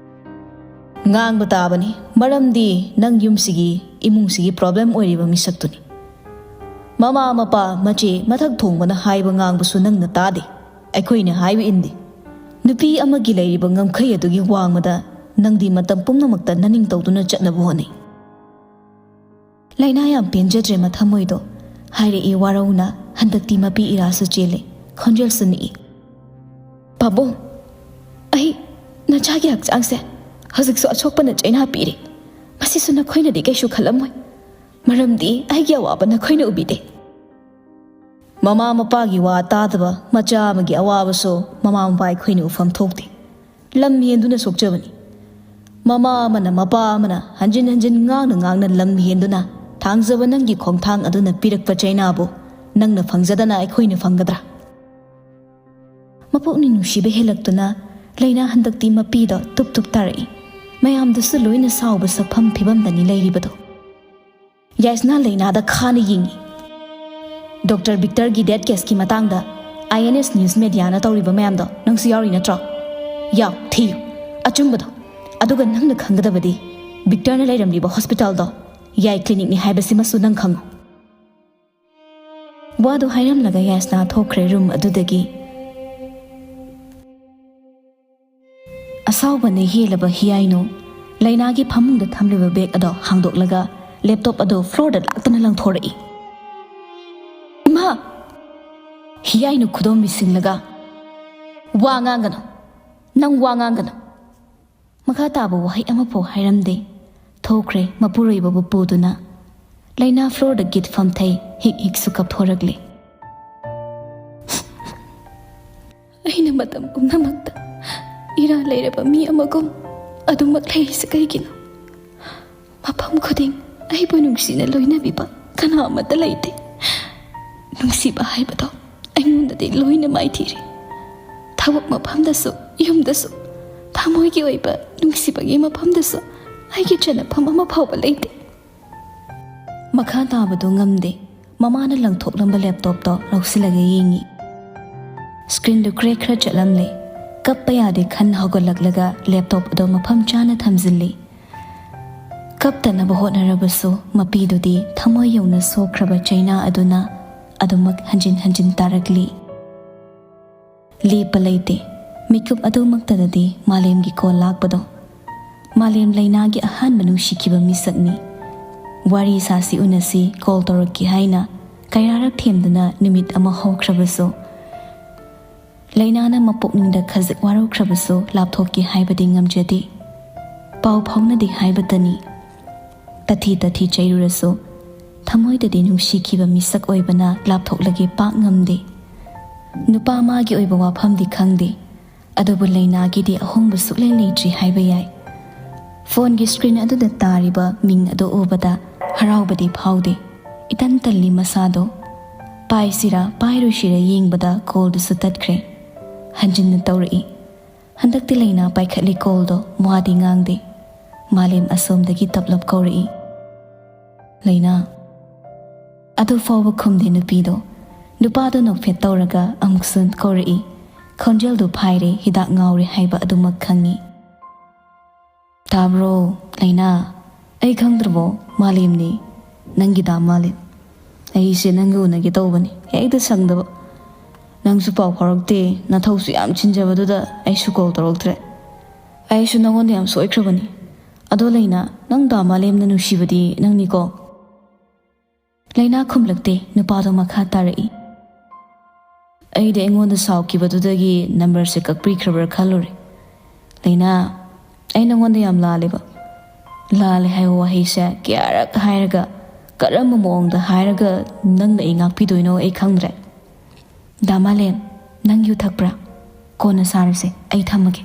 "ꯉꯥꯡꯕ ꯇꯥꯕꯅꯤ, ꯃꯔꯝꯗꯤ ꯅꯪ ꯌꯨꯝꯁꯤꯒꯤ, ꯏꯃꯨꯡꯁꯤꯒꯤ ꯄ꯭ꯔꯣꯕ꯭ꯂꯦꯝ ꯑꯣꯏꯔꯤꯕ ꯃꯤꯁꯛꯇꯨꯅꯤ꯫ ꯃꯃꯥ, ꯃꯄꯥ, ꯃꯆꯦ, ꯃꯊꯛ ꯊꯣꯡꯕꯅ ꯍꯥꯏꯕ ꯉꯥꯡꯕꯁꯨ ꯅꯪꯅ ꯇꯥꯗꯦ꯫ ꯑꯩꯈꯣꯏꯅ ꯍꯥꯏꯕ ꯏꯟꯗꯦ꯫ ꯅꯨꯄꯤ ꯑꯃꯒꯤ ꯂꯩꯔꯤꯕ ꯉꯝꯈꯩ ꯑꯗꯨꯒꯤ ꯋꯥꯡꯃꯗ ꯅꯪꯗꯤ ꯃꯇꯝ ꯄꯨꯝꯅꯃꯛꯇ ꯅꯅꯤꯡ ꯇꯧꯗꯨꯅ ꯆꯠꯅꯕ ꯍꯣꯠꯅꯩ꯫" ꯂꯩꯅꯥ ꯌꯥꯝ ꯄꯦꯟꯖꯗ꯭ꯔꯦ ꯃꯊꯃꯣꯏꯗꯣ꯫ ꯍꯥꯏꯔꯛꯏ ꯋꯥꯔꯧꯅ꯫ ꯍꯟꯗꯛꯇꯤ ꯃꯄꯤ ꯏꯔꯥꯁꯨ ꯆꯦꯜꯂꯦ꯫ ꯈꯣꯟꯖꯦꯜꯁꯨ ꯅꯤꯛꯏ꯫ "ꯄꯥꯕꯨꯡ, ꯑꯩ ꯅꯆꯥꯒꯤ ꯍꯛꯆꯥꯡꯁꯦ ꯍꯧꯖꯤꯛꯁꯨ ꯑꯁꯣꯛꯄꯅ ꯆꯩꯅꯥ ꯄꯤꯔꯤ꯫ ꯃꯁꯤꯁꯨ ꯅꯈꯣꯏꯅꯗꯤ ꯀꯩꯁꯨ ꯈꯜꯂꯝꯃꯣꯏ꯫ ꯃꯔꯝꯗꯤ ꯑꯩꯒꯤ ꯑꯋꯥꯕ ꯅꯈꯣꯏꯅ ꯎꯕꯤꯗꯦ꯫" ꯃꯃꯥ ꯃꯄꯥꯒꯤ ꯋꯥ ꯇꯥꯗꯕ ꯃꯆꯥ ꯑꯃꯒꯤ ꯑꯋꯥꯕꯁꯨ ꯃꯃꯥ ꯃꯄꯥ ꯑꯩꯈꯣꯏꯅ ꯎꯐꯝ ꯊꯣꯛꯇꯦ꯫ ꯂꯝ ꯍꯦꯟꯗꯨꯅ ꯁꯣꯛꯆꯕꯅꯤ꯫ ꯃꯃꯥ ꯑꯃꯅ ꯃꯄꯥ ꯑꯃꯅ ꯍꯟꯖꯤꯟ ꯍꯟꯖꯤꯟ ꯉꯥꯡꯅ ꯉꯥꯡꯅ ꯂꯝ ꯍꯦꯟꯗꯨꯅ ꯊꯥꯡꯖꯕ ꯅꯪꯒꯤ ꯈꯣꯡꯊꯥꯡ ꯑꯗꯨꯅ ꯄꯤꯔꯛꯄ ꯆꯩꯅꯥꯕꯨ ꯅꯪꯅ ꯐꯪꯖꯗꯅ ꯑꯩꯈꯣꯏꯅ ꯐꯪꯒꯗ꯭ꯔꯥ? ꯃꯄꯨꯛꯅꯤꯡ ꯅꯨꯡꯁꯤꯕ ꯍꯦꯜꯂꯛꯇꯨꯅ ꯂꯩꯅꯥ ꯍꯟꯗꯛꯇꯤ ꯃꯄꯤꯗꯣ ꯇꯨꯞ ꯇꯨꯞ ꯇꯥꯔꯛꯏ꯫ ꯃꯌꯥꯝꯗꯨꯁꯨ ꯂꯣꯏꯅ ꯁꯥꯎꯕ ꯁꯛꯐꯝ ꯐꯤꯕꯝꯗꯅꯤ ꯂꯩꯔꯤꯕꯗꯣ꯫ ꯌꯥꯏꯁꯅꯥ ꯂꯩꯅꯥꯗ ꯈꯥꯅ ꯌꯦꯡꯉꯤ꯫ "ꯗꯣꯛꯇꯔ ꯕꯤꯛꯇꯔꯒꯤ ꯗꯦꯠ ꯀꯦꯁꯀꯤ ꯃꯇꯥꯡꯗ ꯑꯥꯏ ꯑꯦꯟ ꯑꯦꯁ ꯅ꯭ꯌꯨꯁ ꯃꯦꯗꯤꯌꯥꯅ ꯇꯧꯔꯤꯕ ꯃꯌꯥꯝꯗꯣ ꯅꯪꯁꯨ ꯌꯥꯎꯔꯤ ꯅꯠꯇ꯭ꯔꯣ? ꯌꯥꯎ, ꯊꯤꯌꯨ꯫ ꯑꯆꯨꯝꯕꯗꯣ꯫ ꯑꯗꯨꯒ ꯅꯪꯅ ꯈꯪꯒꯗꯕꯗꯤ ꯕꯤꯛꯇꯔꯅ ꯂꯩꯔꯝꯂꯤꯕ ꯍꯣꯁꯄꯤꯇꯥꯜꯗꯣ ꯌꯥꯏ ꯀ꯭ꯂꯤꯅꯤꯛꯅꯤ ꯍꯥꯏꯕꯁꯤꯃꯁꯨ ꯅꯪ ꯈꯪꯉꯨ꯫" ꯋꯥꯗꯨ ꯍꯥꯏꯔꯝꯂꯒ ꯌꯥꯏꯁꯅꯥ ꯊꯣꯛꯈ꯭ꯔꯦ ꯔꯨꯝ ꯑꯗꯨꯗꯒꯤ꯫ ꯑꯁꯥꯎꯕꯅ ꯍꯦꯜꯂꯕ ꯍꯤꯌꯥꯏꯅꯨ ꯂꯩꯅꯥꯒꯤ ꯐꯃꯨꯡꯗ ꯊꯝꯂꯤꯕ ꯕꯦꯒ ꯑꯗꯣ ꯍꯥꯡꯗꯣꯛꯂꯒ ꯂꯦꯞꯇꯣꯞ ꯑꯗꯨ ꯐ꯭ꯂꯣꯔꯗ ꯂꯥꯛꯇꯨꯅ ꯂꯪꯊꯣꯔꯛꯏ꯫ "ꯏꯃꯥ!" ꯍꯤꯌꯥꯏꯅ ꯈꯨꯗꯣꯝꯕꯤ ꯁꯤꯡꯂꯒ, "ꯋꯥ ꯉꯥꯡꯒꯅꯨ, ꯅꯪ ꯋꯥ ꯉꯥꯡꯒꯅꯨ!" ꯃꯈꯥ ꯇꯥꯕ ꯋꯥꯍꯩ ꯑꯃꯐꯥꯎ ꯍꯥꯏꯔꯝꯗꯦ꯫ ꯊꯣꯛꯈ꯭ꯔꯦ ꯃꯄꯨꯔꯣꯏꯕꯕꯨ ꯄꯨꯗꯨꯅ꯫ ꯂꯩꯅꯥ ꯐ꯭ꯂꯣꯔꯗ ꯒꯤꯠ ꯐꯝꯊꯩ, ꯍꯤꯛ ꯍꯤꯛꯁꯨ ꯀꯞꯊꯣꯔꯛꯂꯤ꯫ "ꯑꯩꯅ ꯃꯇꯝ ꯄꯨꯝꯅꯃꯛꯇ ꯏꯔꯥ ꯂꯩꯔꯕ ꯃꯤ ꯑꯃꯒꯨꯝ ꯑꯗꯨꯃꯛ ꯂꯩꯔꯤꯁꯦ ꯀꯩꯒꯤꯅꯣ? ꯃꯐꯝ ꯈꯨꯗꯤꯡ ꯑꯩꯕꯨ ꯅꯨꯡꯁꯤꯅ ꯂꯣꯏꯅꯕꯤꯕ ꯀꯅꯥ ꯑꯃꯠꯇ ꯂꯩꯇꯦ꯫ ꯅꯨꯡꯁꯤꯕ ꯍꯥꯏꯕꯗꯣ ꯑꯩꯉꯣꯟꯗꯗꯤ ꯂꯣꯏꯅ ꯃꯥꯏꯊꯤꯔꯦ꯫ ꯊꯕꯛ ꯃꯐꯝꯗꯁꯨ, ꯌꯨꯝꯗꯁꯨ, ꯊꯃꯣꯏꯒꯤ ꯑꯣꯏꯕ ꯅꯨꯡꯁꯤꯕꯒꯤ ꯃꯐꯝꯗꯁꯨ ꯑꯩꯒꯤ ꯆꯟꯅꯐꯝ ꯑꯃ ꯐꯥꯎꯕ ꯂꯩꯇꯦ꯫" ꯃꯈꯥ ꯇꯥꯕꯗꯨ ꯉꯝꯗꯦ꯫ ꯃꯃꯥꯅ ꯂꯪꯊꯣꯛꯂꯝꯕ ꯂꯦꯞꯇꯣꯞꯇꯣ ꯂꯧꯁꯤꯜꯂꯒ ꯌꯦꯡꯉꯤ꯫ ꯁ꯭ꯀ꯭ꯔꯤꯟꯗꯨ ꯀ꯭ꯔꯦꯛ ꯈꯔ ꯆꯠꯂꯝꯂꯦ꯫ ꯀꯞꯄ ꯌꯥꯗꯦ ꯈꯟ ꯍꯧꯒꯠꯂꯛꯂꯒ ꯂꯦꯞꯇꯣꯞ ꯑꯗꯣ ꯃꯐꯝ ꯆꯥꯅ ꯊꯝꯖꯤꯜꯂꯤ꯫ ꯀꯞꯇꯅꯕ ꯍꯣꯠꯅꯔꯕꯁꯨ ꯃꯄꯤꯗꯨꯗꯤ ꯊꯃꯣꯏ ꯌꯧꯅ ꯁꯣꯛꯈ꯭ꯔꯕ ꯆꯩꯅꯥ ꯑꯗꯨꯅ ꯑꯗꯨꯃꯛ ꯍꯟꯖꯤꯟ ꯍꯟꯖꯤꯟ ꯇꯥꯔꯛꯂꯤ꯫ ꯂꯦꯞꯄ ꯂꯩꯇꯦ꯫ ꯃꯤꯀꯨꯞ ꯑꯗꯨꯃꯛꯇꯗꯗꯤ ꯃꯥꯂꯦꯝꯒꯤ ꯀꯣꯜ ꯂꯥꯛꯄꯗꯣ꯫ ꯃꯥꯂꯦꯝ ꯂꯩꯅꯥꯒꯤ ꯑꯍꯥꯟꯕ ꯅꯨꯡꯁꯤꯈꯤꯕ ꯃꯤꯁꯛꯅꯤ꯫ "ꯋꯥꯔꯤ ꯁꯥꯁꯤ, ꯎꯅꯁꯤ, ꯀꯣꯜ ꯇꯧꯔꯛꯀꯦ" ꯍꯥꯏꯅ ꯀꯌꯥꯔꯛ ꯊꯦꯝꯗꯨꯅ ꯅꯨꯃꯤꯠ ꯑꯃ ꯍꯧꯈ꯭ꯔꯕꯁꯨ, ꯂꯩꯅꯥꯅ ꯃꯄꯨꯛꯅꯤꯡꯗ ꯈꯖꯤꯛ ꯋꯥꯔꯧꯈ꯭ꯔꯕꯁꯨ ꯂꯥꯞꯊꯣꯛꯀꯦ ꯍꯥꯏꯕꯗꯤ ꯉꯝꯖꯗꯦ꯫ ꯄꯥꯎ ꯐꯥꯎꯅꯗꯦ ꯍꯥꯏꯕꯇꯅꯤ꯫ ꯇꯊꯤ ꯇꯊꯤ ꯆꯩꯔꯨꯔꯁꯨ ꯊꯃꯣꯏꯗꯗꯤ ꯅꯨꯡꯁꯤꯈꯤꯕ ꯃꯤꯁꯛ ꯑꯣꯏꯕꯅ ꯂꯥꯞꯊꯣꯛꯂꯒꯦ ꯄꯥꯛ ꯉꯝꯗꯦ꯫ ꯅꯨꯄꯥ ꯃꯥꯒꯤ ꯑꯣꯏꯕ ꯋꯥꯐꯝꯗꯤ ꯈꯪꯗꯦ, ꯑꯗꯨꯕꯨ ꯂꯩꯅꯥꯒꯤꯗꯤ ꯑꯍꯣꯡꯕ ꯁꯨꯛꯂꯩ ꯂꯩꯇ꯭ꯔꯤ ꯍꯥꯏꯕ ꯌꯥꯏ꯫ ꯐꯣꯟꯒꯤ ꯁ꯭ꯀ꯭ꯔꯤꯟ ꯑꯗꯨꯗ ꯇꯥꯔꯤꯕ ꯃꯤꯡ ꯑꯗꯨ ꯎꯕꯗ ꯍꯔꯥꯎꯕꯗꯤ ꯐꯥꯎꯗꯦ꯫ ꯏꯇꯟ ꯇꯜꯂꯤ ꯃꯁꯥꯗꯣ꯫ ꯄꯥꯏꯁꯤꯔꯥ ꯄꯥꯏꯔꯣꯏꯁꯤꯔꯥ ꯌꯦꯡꯕꯗ ꯀꯣꯜꯗꯨꯁꯨ ꯇꯠꯈ꯭ꯔꯦ꯫ ꯍꯟꯖꯤꯟꯅ ꯇꯧꯔꯛꯏ꯫ ꯍꯟꯗꯛꯇꯤ ꯂꯩꯅꯥ ꯄꯥꯏꯈꯠꯂꯤ, ꯀꯣꯜꯗꯣ ꯃꯋꯥꯗꯤ ꯉꯥꯡꯗꯦ꯫ ꯃꯥꯂꯦꯝ ꯑꯁꯣꯝꯗꯒꯤ ꯇꯞꯂꯞ ꯀꯧꯔꯛꯏ꯫ "ꯂꯩꯅꯥ?" ꯑꯗꯨ ꯐꯥꯎꯕ ꯈꯨꯝꯗꯦ ꯅꯨꯄꯤꯗꯣ꯫ ꯅꯨꯄꯥꯗꯣ ꯅꯣꯛꯐꯦꯠ ꯇꯧꯔꯒ ꯑꯃꯨꯛꯁꯨ ꯀꯧꯔꯛꯏ꯫ ꯈꯣꯟꯖꯦꯜꯗꯨ ꯐꯥꯏꯔꯦ, ꯍꯤꯗꯥꯛ ꯉꯥꯎꯔꯦ ꯍꯥꯏꯕ ꯑꯗꯨꯃꯛ ꯈꯪꯉꯤ꯫ "ꯇꯥꯕ꯭ꯔꯣ, ꯂꯩꯅꯥ? ꯑꯩ ꯈꯪꯗ꯭ꯔꯕꯣ? ꯃꯥꯂꯦꯝꯅꯤ, ꯅꯪꯒꯤ ꯗꯥ ꯃꯥꯂꯦꯝ꯫ ꯑꯩꯁꯦ ꯅꯪꯒ ꯎꯅꯒꯦ ꯇꯧꯕꯅꯤ, ꯍꯦꯛꯇ ꯁꯪꯗꯕ꯫ ꯅꯪꯁꯨ ꯄꯥꯎ ꯐꯥꯎꯔꯛꯇꯦ, ꯅꯊꯧꯁꯨ ꯌꯥꯝ ꯆꯤꯟꯖꯕꯗꯨꯗ ꯑꯩꯁꯨ ꯀꯣꯜ ꯇꯧꯔꯛꯇ꯭ꯔꯦ꯫ ꯑꯩꯁꯨ ꯅꯉꯣꯟꯗ ꯌꯥꯝ ꯁꯣꯏꯈ꯭ꯔꯕꯅꯤ꯫ "ꯑꯗꯣ ꯂꯩꯅꯥ, ꯅꯪ ꯗꯥ ꯃꯥꯂꯦꯝꯅ ꯅꯨꯡꯁꯤꯕꯗꯤ ꯅꯪꯅꯤꯀꯣ?" ꯂꯩꯅꯥ ꯈꯨꯝꯂꯛꯇꯦ꯫ ꯅꯨꯄꯥꯗꯣ ꯃꯈꯥ ꯇꯥꯔꯛꯏ, "ꯑꯩꯗꯤ ꯑꯩꯉꯣꯟꯗ ꯁꯥꯎꯈꯤꯕꯗꯨꯗꯒꯤ ꯅꯝꯕꯔꯁꯦ ꯀꯛꯄꯤꯈ꯭ꯔꯕ꯭ꯔꯥ ꯈꯜꯂꯨꯔꯦ꯫ ꯂꯩꯅꯥ, ꯑꯩ ꯅꯉꯣꯟꯗ ꯌꯥꯝ ꯂꯥꯜꯂꯦꯕ꯫ ꯂꯥꯜꯂꯦ ꯍꯥꯏꯕ ꯋꯥꯍꯩꯁꯦ ꯀꯌꯥꯔꯛ ꯍꯥꯏꯔꯒ, ꯀꯔꯝꯕ ꯃꯑꯣꯡꯗ ꯍꯥꯏꯔꯒ ꯅꯪꯅ ꯑꯩ ꯉꯥꯛꯄꯤꯗꯣꯏꯅꯣ ꯑꯩ ꯈꯪꯗ꯭ꯔꯦ꯫ ꯗꯥ ꯃꯥꯂꯦꯝ, ꯅꯪ ꯌꯨ ꯊꯛꯄ꯭ꯔꯥ? ꯀꯣꯟꯅ ꯁꯥꯔꯁꯦ, ꯑꯩ ꯊꯝꯃꯒꯦ꯫"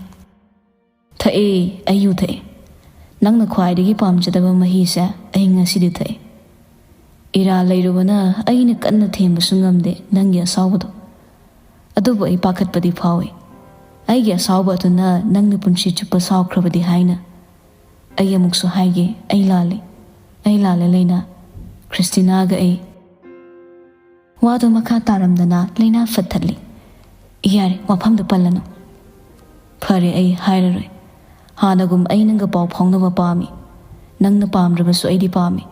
"ꯊꯛꯑꯦ, ꯑꯩ ꯌꯨ ꯊꯛꯑꯦ꯫ ꯅꯪꯅ ꯈ꯭ꯋꯥꯏꯗꯒꯤ ꯄꯥꯝꯖꯗꯕ ꯃꯍꯤꯁꯦ ꯑꯩ ꯉꯁꯤꯗꯤ ꯊꯛꯑꯦ꯫ ꯏꯔꯥ ꯂꯩꯔꯨꯕꯅ ꯑꯩꯅ ꯀꯟꯅ ꯊꯦꯝꯕꯁꯨ ꯉꯝꯗꯦ ꯅꯪꯒꯤ ꯑꯁꯥꯎꯕꯗꯣ꯫ ꯑꯗꯨꯕꯨ ꯑꯩ ꯄꯥꯈꯠꯄꯗꯤ ꯐꯥꯎꯏ꯫ ꯑꯩꯒꯤ ꯑꯁꯥꯎꯕ ꯑꯗꯨꯅ ꯅꯪꯅ ꯄꯨꯟꯁꯤ ꯆꯨꯞꯄ ꯁꯥꯎꯈ꯭ꯔꯕꯗꯤ ꯍꯥꯏꯅ꯫ ꯑꯩ ꯑꯃꯨꯛꯁꯨ ꯍꯥꯏꯒꯦ, ꯑꯩ ꯂꯥꯜꯂꯦ꯫ ꯑꯩ ꯂꯥꯜꯂꯦ, ꯂꯩꯅꯥ꯫ ꯈ꯭ꯔꯤꯁꯇꯤꯅꯥꯒ ꯑꯩ꯫" ꯋꯥꯗꯣ ꯃꯈꯥ ꯇꯥꯔꯝꯗꯅ ꯂꯩꯅꯥ ꯐꯠ ꯊꯠꯂꯤ꯫ "ꯌꯥꯔꯦ, ꯋꯥꯐꯝꯗꯣ ꯄꯜꯂꯅꯨ꯫ ꯐꯔꯦ, ꯑꯩ ꯍꯥꯏꯔꯔꯣꯏ꯫ ꯍꯥꯟꯅꯒꯨꯝ ꯑꯩ ꯅꯪꯒ ꯄꯥꯎ ꯐꯥꯎꯅꯕ ꯄꯥꯝꯃꯤ꯫ ꯅꯪꯅ ꯄꯥꯝꯗ꯭ꯔꯕꯁꯨ ꯑꯩꯗꯤ ꯄꯥꯝꯃꯤ꯫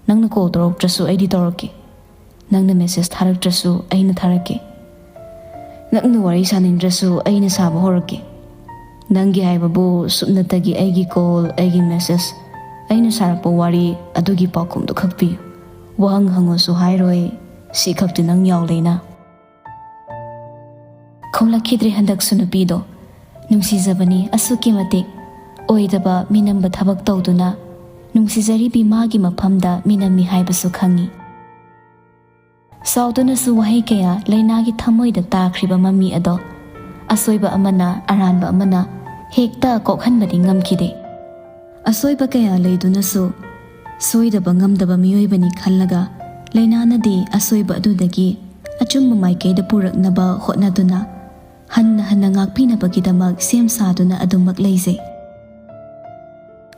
ꯅꯪꯅ ꯀꯣꯜ ꯇꯧꯔꯛꯇ꯭ꯔꯁꯨ ꯑꯩꯗꯤ ꯇꯧꯔꯛꯀꯦ꯫ ꯅꯪꯅ ꯃꯦꯁꯦꯖ ꯊꯥꯔꯛꯇ꯭ꯔꯁꯨ ꯑꯩꯅ ꯊꯥꯔꯛꯀꯦ꯫ ꯅꯪꯅ ꯋꯥꯔꯤ ꯁꯥꯅꯤꯡꯗ꯭ꯔꯁꯨ ꯑꯩꯅ ꯁꯥꯕ ꯍꯧꯔꯛꯀꯦ꯫ ꯅꯪꯒꯤ ꯍꯥꯏꯕꯕꯨ ꯁꯨꯞꯅꯇꯒꯤ ꯑꯩꯒꯤ ꯀꯣꯜ, ꯑꯩꯒꯤ ꯃꯦꯁꯦꯖ, ꯑꯩꯅ ꯁꯥꯔꯛꯄ ꯋꯥꯔꯤ ꯑꯗꯨꯒꯤ ꯄꯥꯎꯈꯨꯝꯗꯨ ꯈꯛ ꯄꯤꯌꯨ꯫ ꯋꯥꯍꯪ ꯍꯪꯉꯁꯨ ꯍꯥꯏꯔꯣꯏ꯫ ꯁꯤ ꯈꯛꯇꯤ ꯅꯪ ꯌꯥꯎ, ꯂꯩꯅꯥ꯫" ꯈꯨꯝꯂꯛꯈꯤꯗ꯭ꯔꯦ ꯍꯟꯗꯛꯁꯨ ꯅꯨꯄꯤꯗꯣ꯫ ꯅꯨꯡꯁꯤꯖꯕꯅꯤ ꯑꯁꯨꯛꯀꯤ ꯃꯇꯤꯛ꯫ ꯑꯣꯏꯗꯕ ꯃꯤꯅꯝꯕ ꯊꯕꯛ ꯇꯧꯗꯨꯅ ꯅꯨꯡꯁꯤꯖꯔꯤꯕꯤ ꯃꯥꯒꯤ ꯃꯐꯝꯗ ꯃꯤꯅꯝꯃꯤ ꯍꯥꯏꯕꯁꯨ ꯈꯪꯏ꯫ ꯁꯥꯎꯗꯨꯅꯁꯨ ꯋꯥꯍꯩ ꯀꯌꯥ ꯂꯩꯅꯥꯒꯤ ꯊꯃꯣꯏꯗ ꯇꯥꯈ꯭ꯔꯤꯕ ꯃꯃꯤ ꯑꯗꯣ ꯑꯁꯣꯏꯕ ꯑꯃꯅ, ꯑꯔꯥꯟꯕ ꯑꯃꯅ ꯍꯦꯛꯇ ꯀꯣꯛꯍꯟꯕꯗꯤ ꯉꯝꯈꯤꯗꯦ꯫ ꯑꯁꯣꯏꯕ ꯀꯌꯥ ꯂꯩꯗꯨꯅꯁꯨ ꯁꯣꯏꯗꯕ ꯉꯝꯗꯕ ꯃꯤꯑꯣꯏꯕꯅꯤ ꯈꯜꯂꯒ ꯂꯩꯅꯥꯅꯗꯤ ꯑꯁꯣꯏꯕ ꯑꯗꯨꯗꯒꯤ ꯑꯆꯨꯝꯕ ꯃꯥꯏꯀꯩꯗ ꯄꯨꯔꯛꯅꯕ ꯍꯣꯠꯅꯗꯨꯅ ꯍꯟꯅ ꯍꯟꯅ ꯉꯥꯛꯄꯤꯅꯕꯒꯤꯗꯃꯛ ꯁꯦꯝ ꯁꯥꯗꯨꯅ ꯑꯗꯨꯃꯛ ꯂꯩꯖꯩ꯫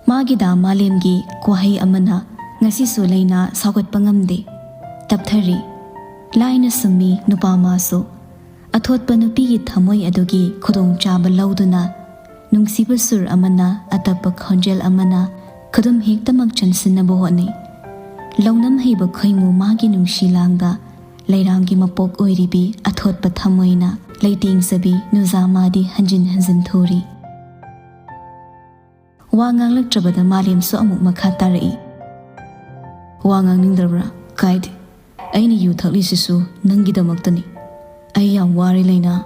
ꯃꯥꯒꯤ ꯗꯥ ꯃꯥꯂꯦꯝꯒꯤ ꯋꯥꯍꯩ ꯑꯃꯅ ꯉꯁꯤꯁꯨ ꯂꯩꯅꯥ ꯁꯥꯎꯒꯠꯄ ꯉꯝꯗꯦ꯫ ꯇꯞꯊꯔꯤ꯫ ꯂꯥꯏꯅ ꯁꯨꯝꯃꯤ ꯅꯨꯄꯥ ꯃꯥꯁꯨ꯫ ꯑꯊꯣꯠꯄ ꯅꯨꯄꯤꯒꯤ ꯊꯃꯣꯏ ꯑꯗꯨꯒꯤ ꯈꯨꯗꯣꯡꯆꯥꯕ ꯂꯧꯗꯨꯅ ꯅꯨꯡꯁꯤꯕ ꯁꯨꯔ ꯑꯃꯅ, ꯑꯇꯞꯄ ꯈꯣꯟꯖꯦꯜ ꯑꯃꯅ ꯈꯨꯗꯨꯝ ꯍꯦꯛꯇꯃꯛ ꯆꯟꯁꯤꯟꯅꯕ ꯍꯣꯠꯅꯩ꯫ ꯂꯧꯅꯝ ꯍꯩꯕ ꯈꯣꯏꯃꯨ ꯃꯥꯒꯤ ꯅꯨꯡꯁꯤ ꯂꯥꯡꯗ ꯂꯩꯔꯥꯡꯒꯤ ꯃꯄꯣꯛ ꯑꯣꯏꯔꯤꯕꯤ ꯑꯊꯣꯠꯄ ꯊꯃꯣꯏꯅ ꯂꯩꯇꯦꯡꯖꯕꯤ ꯅꯨꯖꯥ ꯃꯥꯗꯤ ꯍꯟꯖꯤꯟ ꯍꯟꯖꯤꯟ ꯊꯨꯔꯤ꯫ ꯋꯥ ꯉꯥꯡꯂꯛꯇ꯭ꯔꯕꯗ ꯃꯥꯂꯦꯝꯁꯨ ꯑꯃꯨꯛ ꯃꯈꯥ ꯇꯥꯔꯛꯏ꯫ "ꯋꯥ ꯉꯥꯡꯅꯤꯡꯗ꯭ꯔꯕ꯭ꯔꯥ? ꯀꯥꯏꯗꯦ꯫ ꯑꯩꯅ ꯌꯨ ꯊꯛꯂꯤꯁꯤꯁꯨ ꯅꯪꯒꯤꯗꯃꯛꯇꯅꯤ꯫ ꯑꯩ ꯌꯥꯝ ꯋꯥꯔꯦ, ꯂꯩꯅꯥ꯫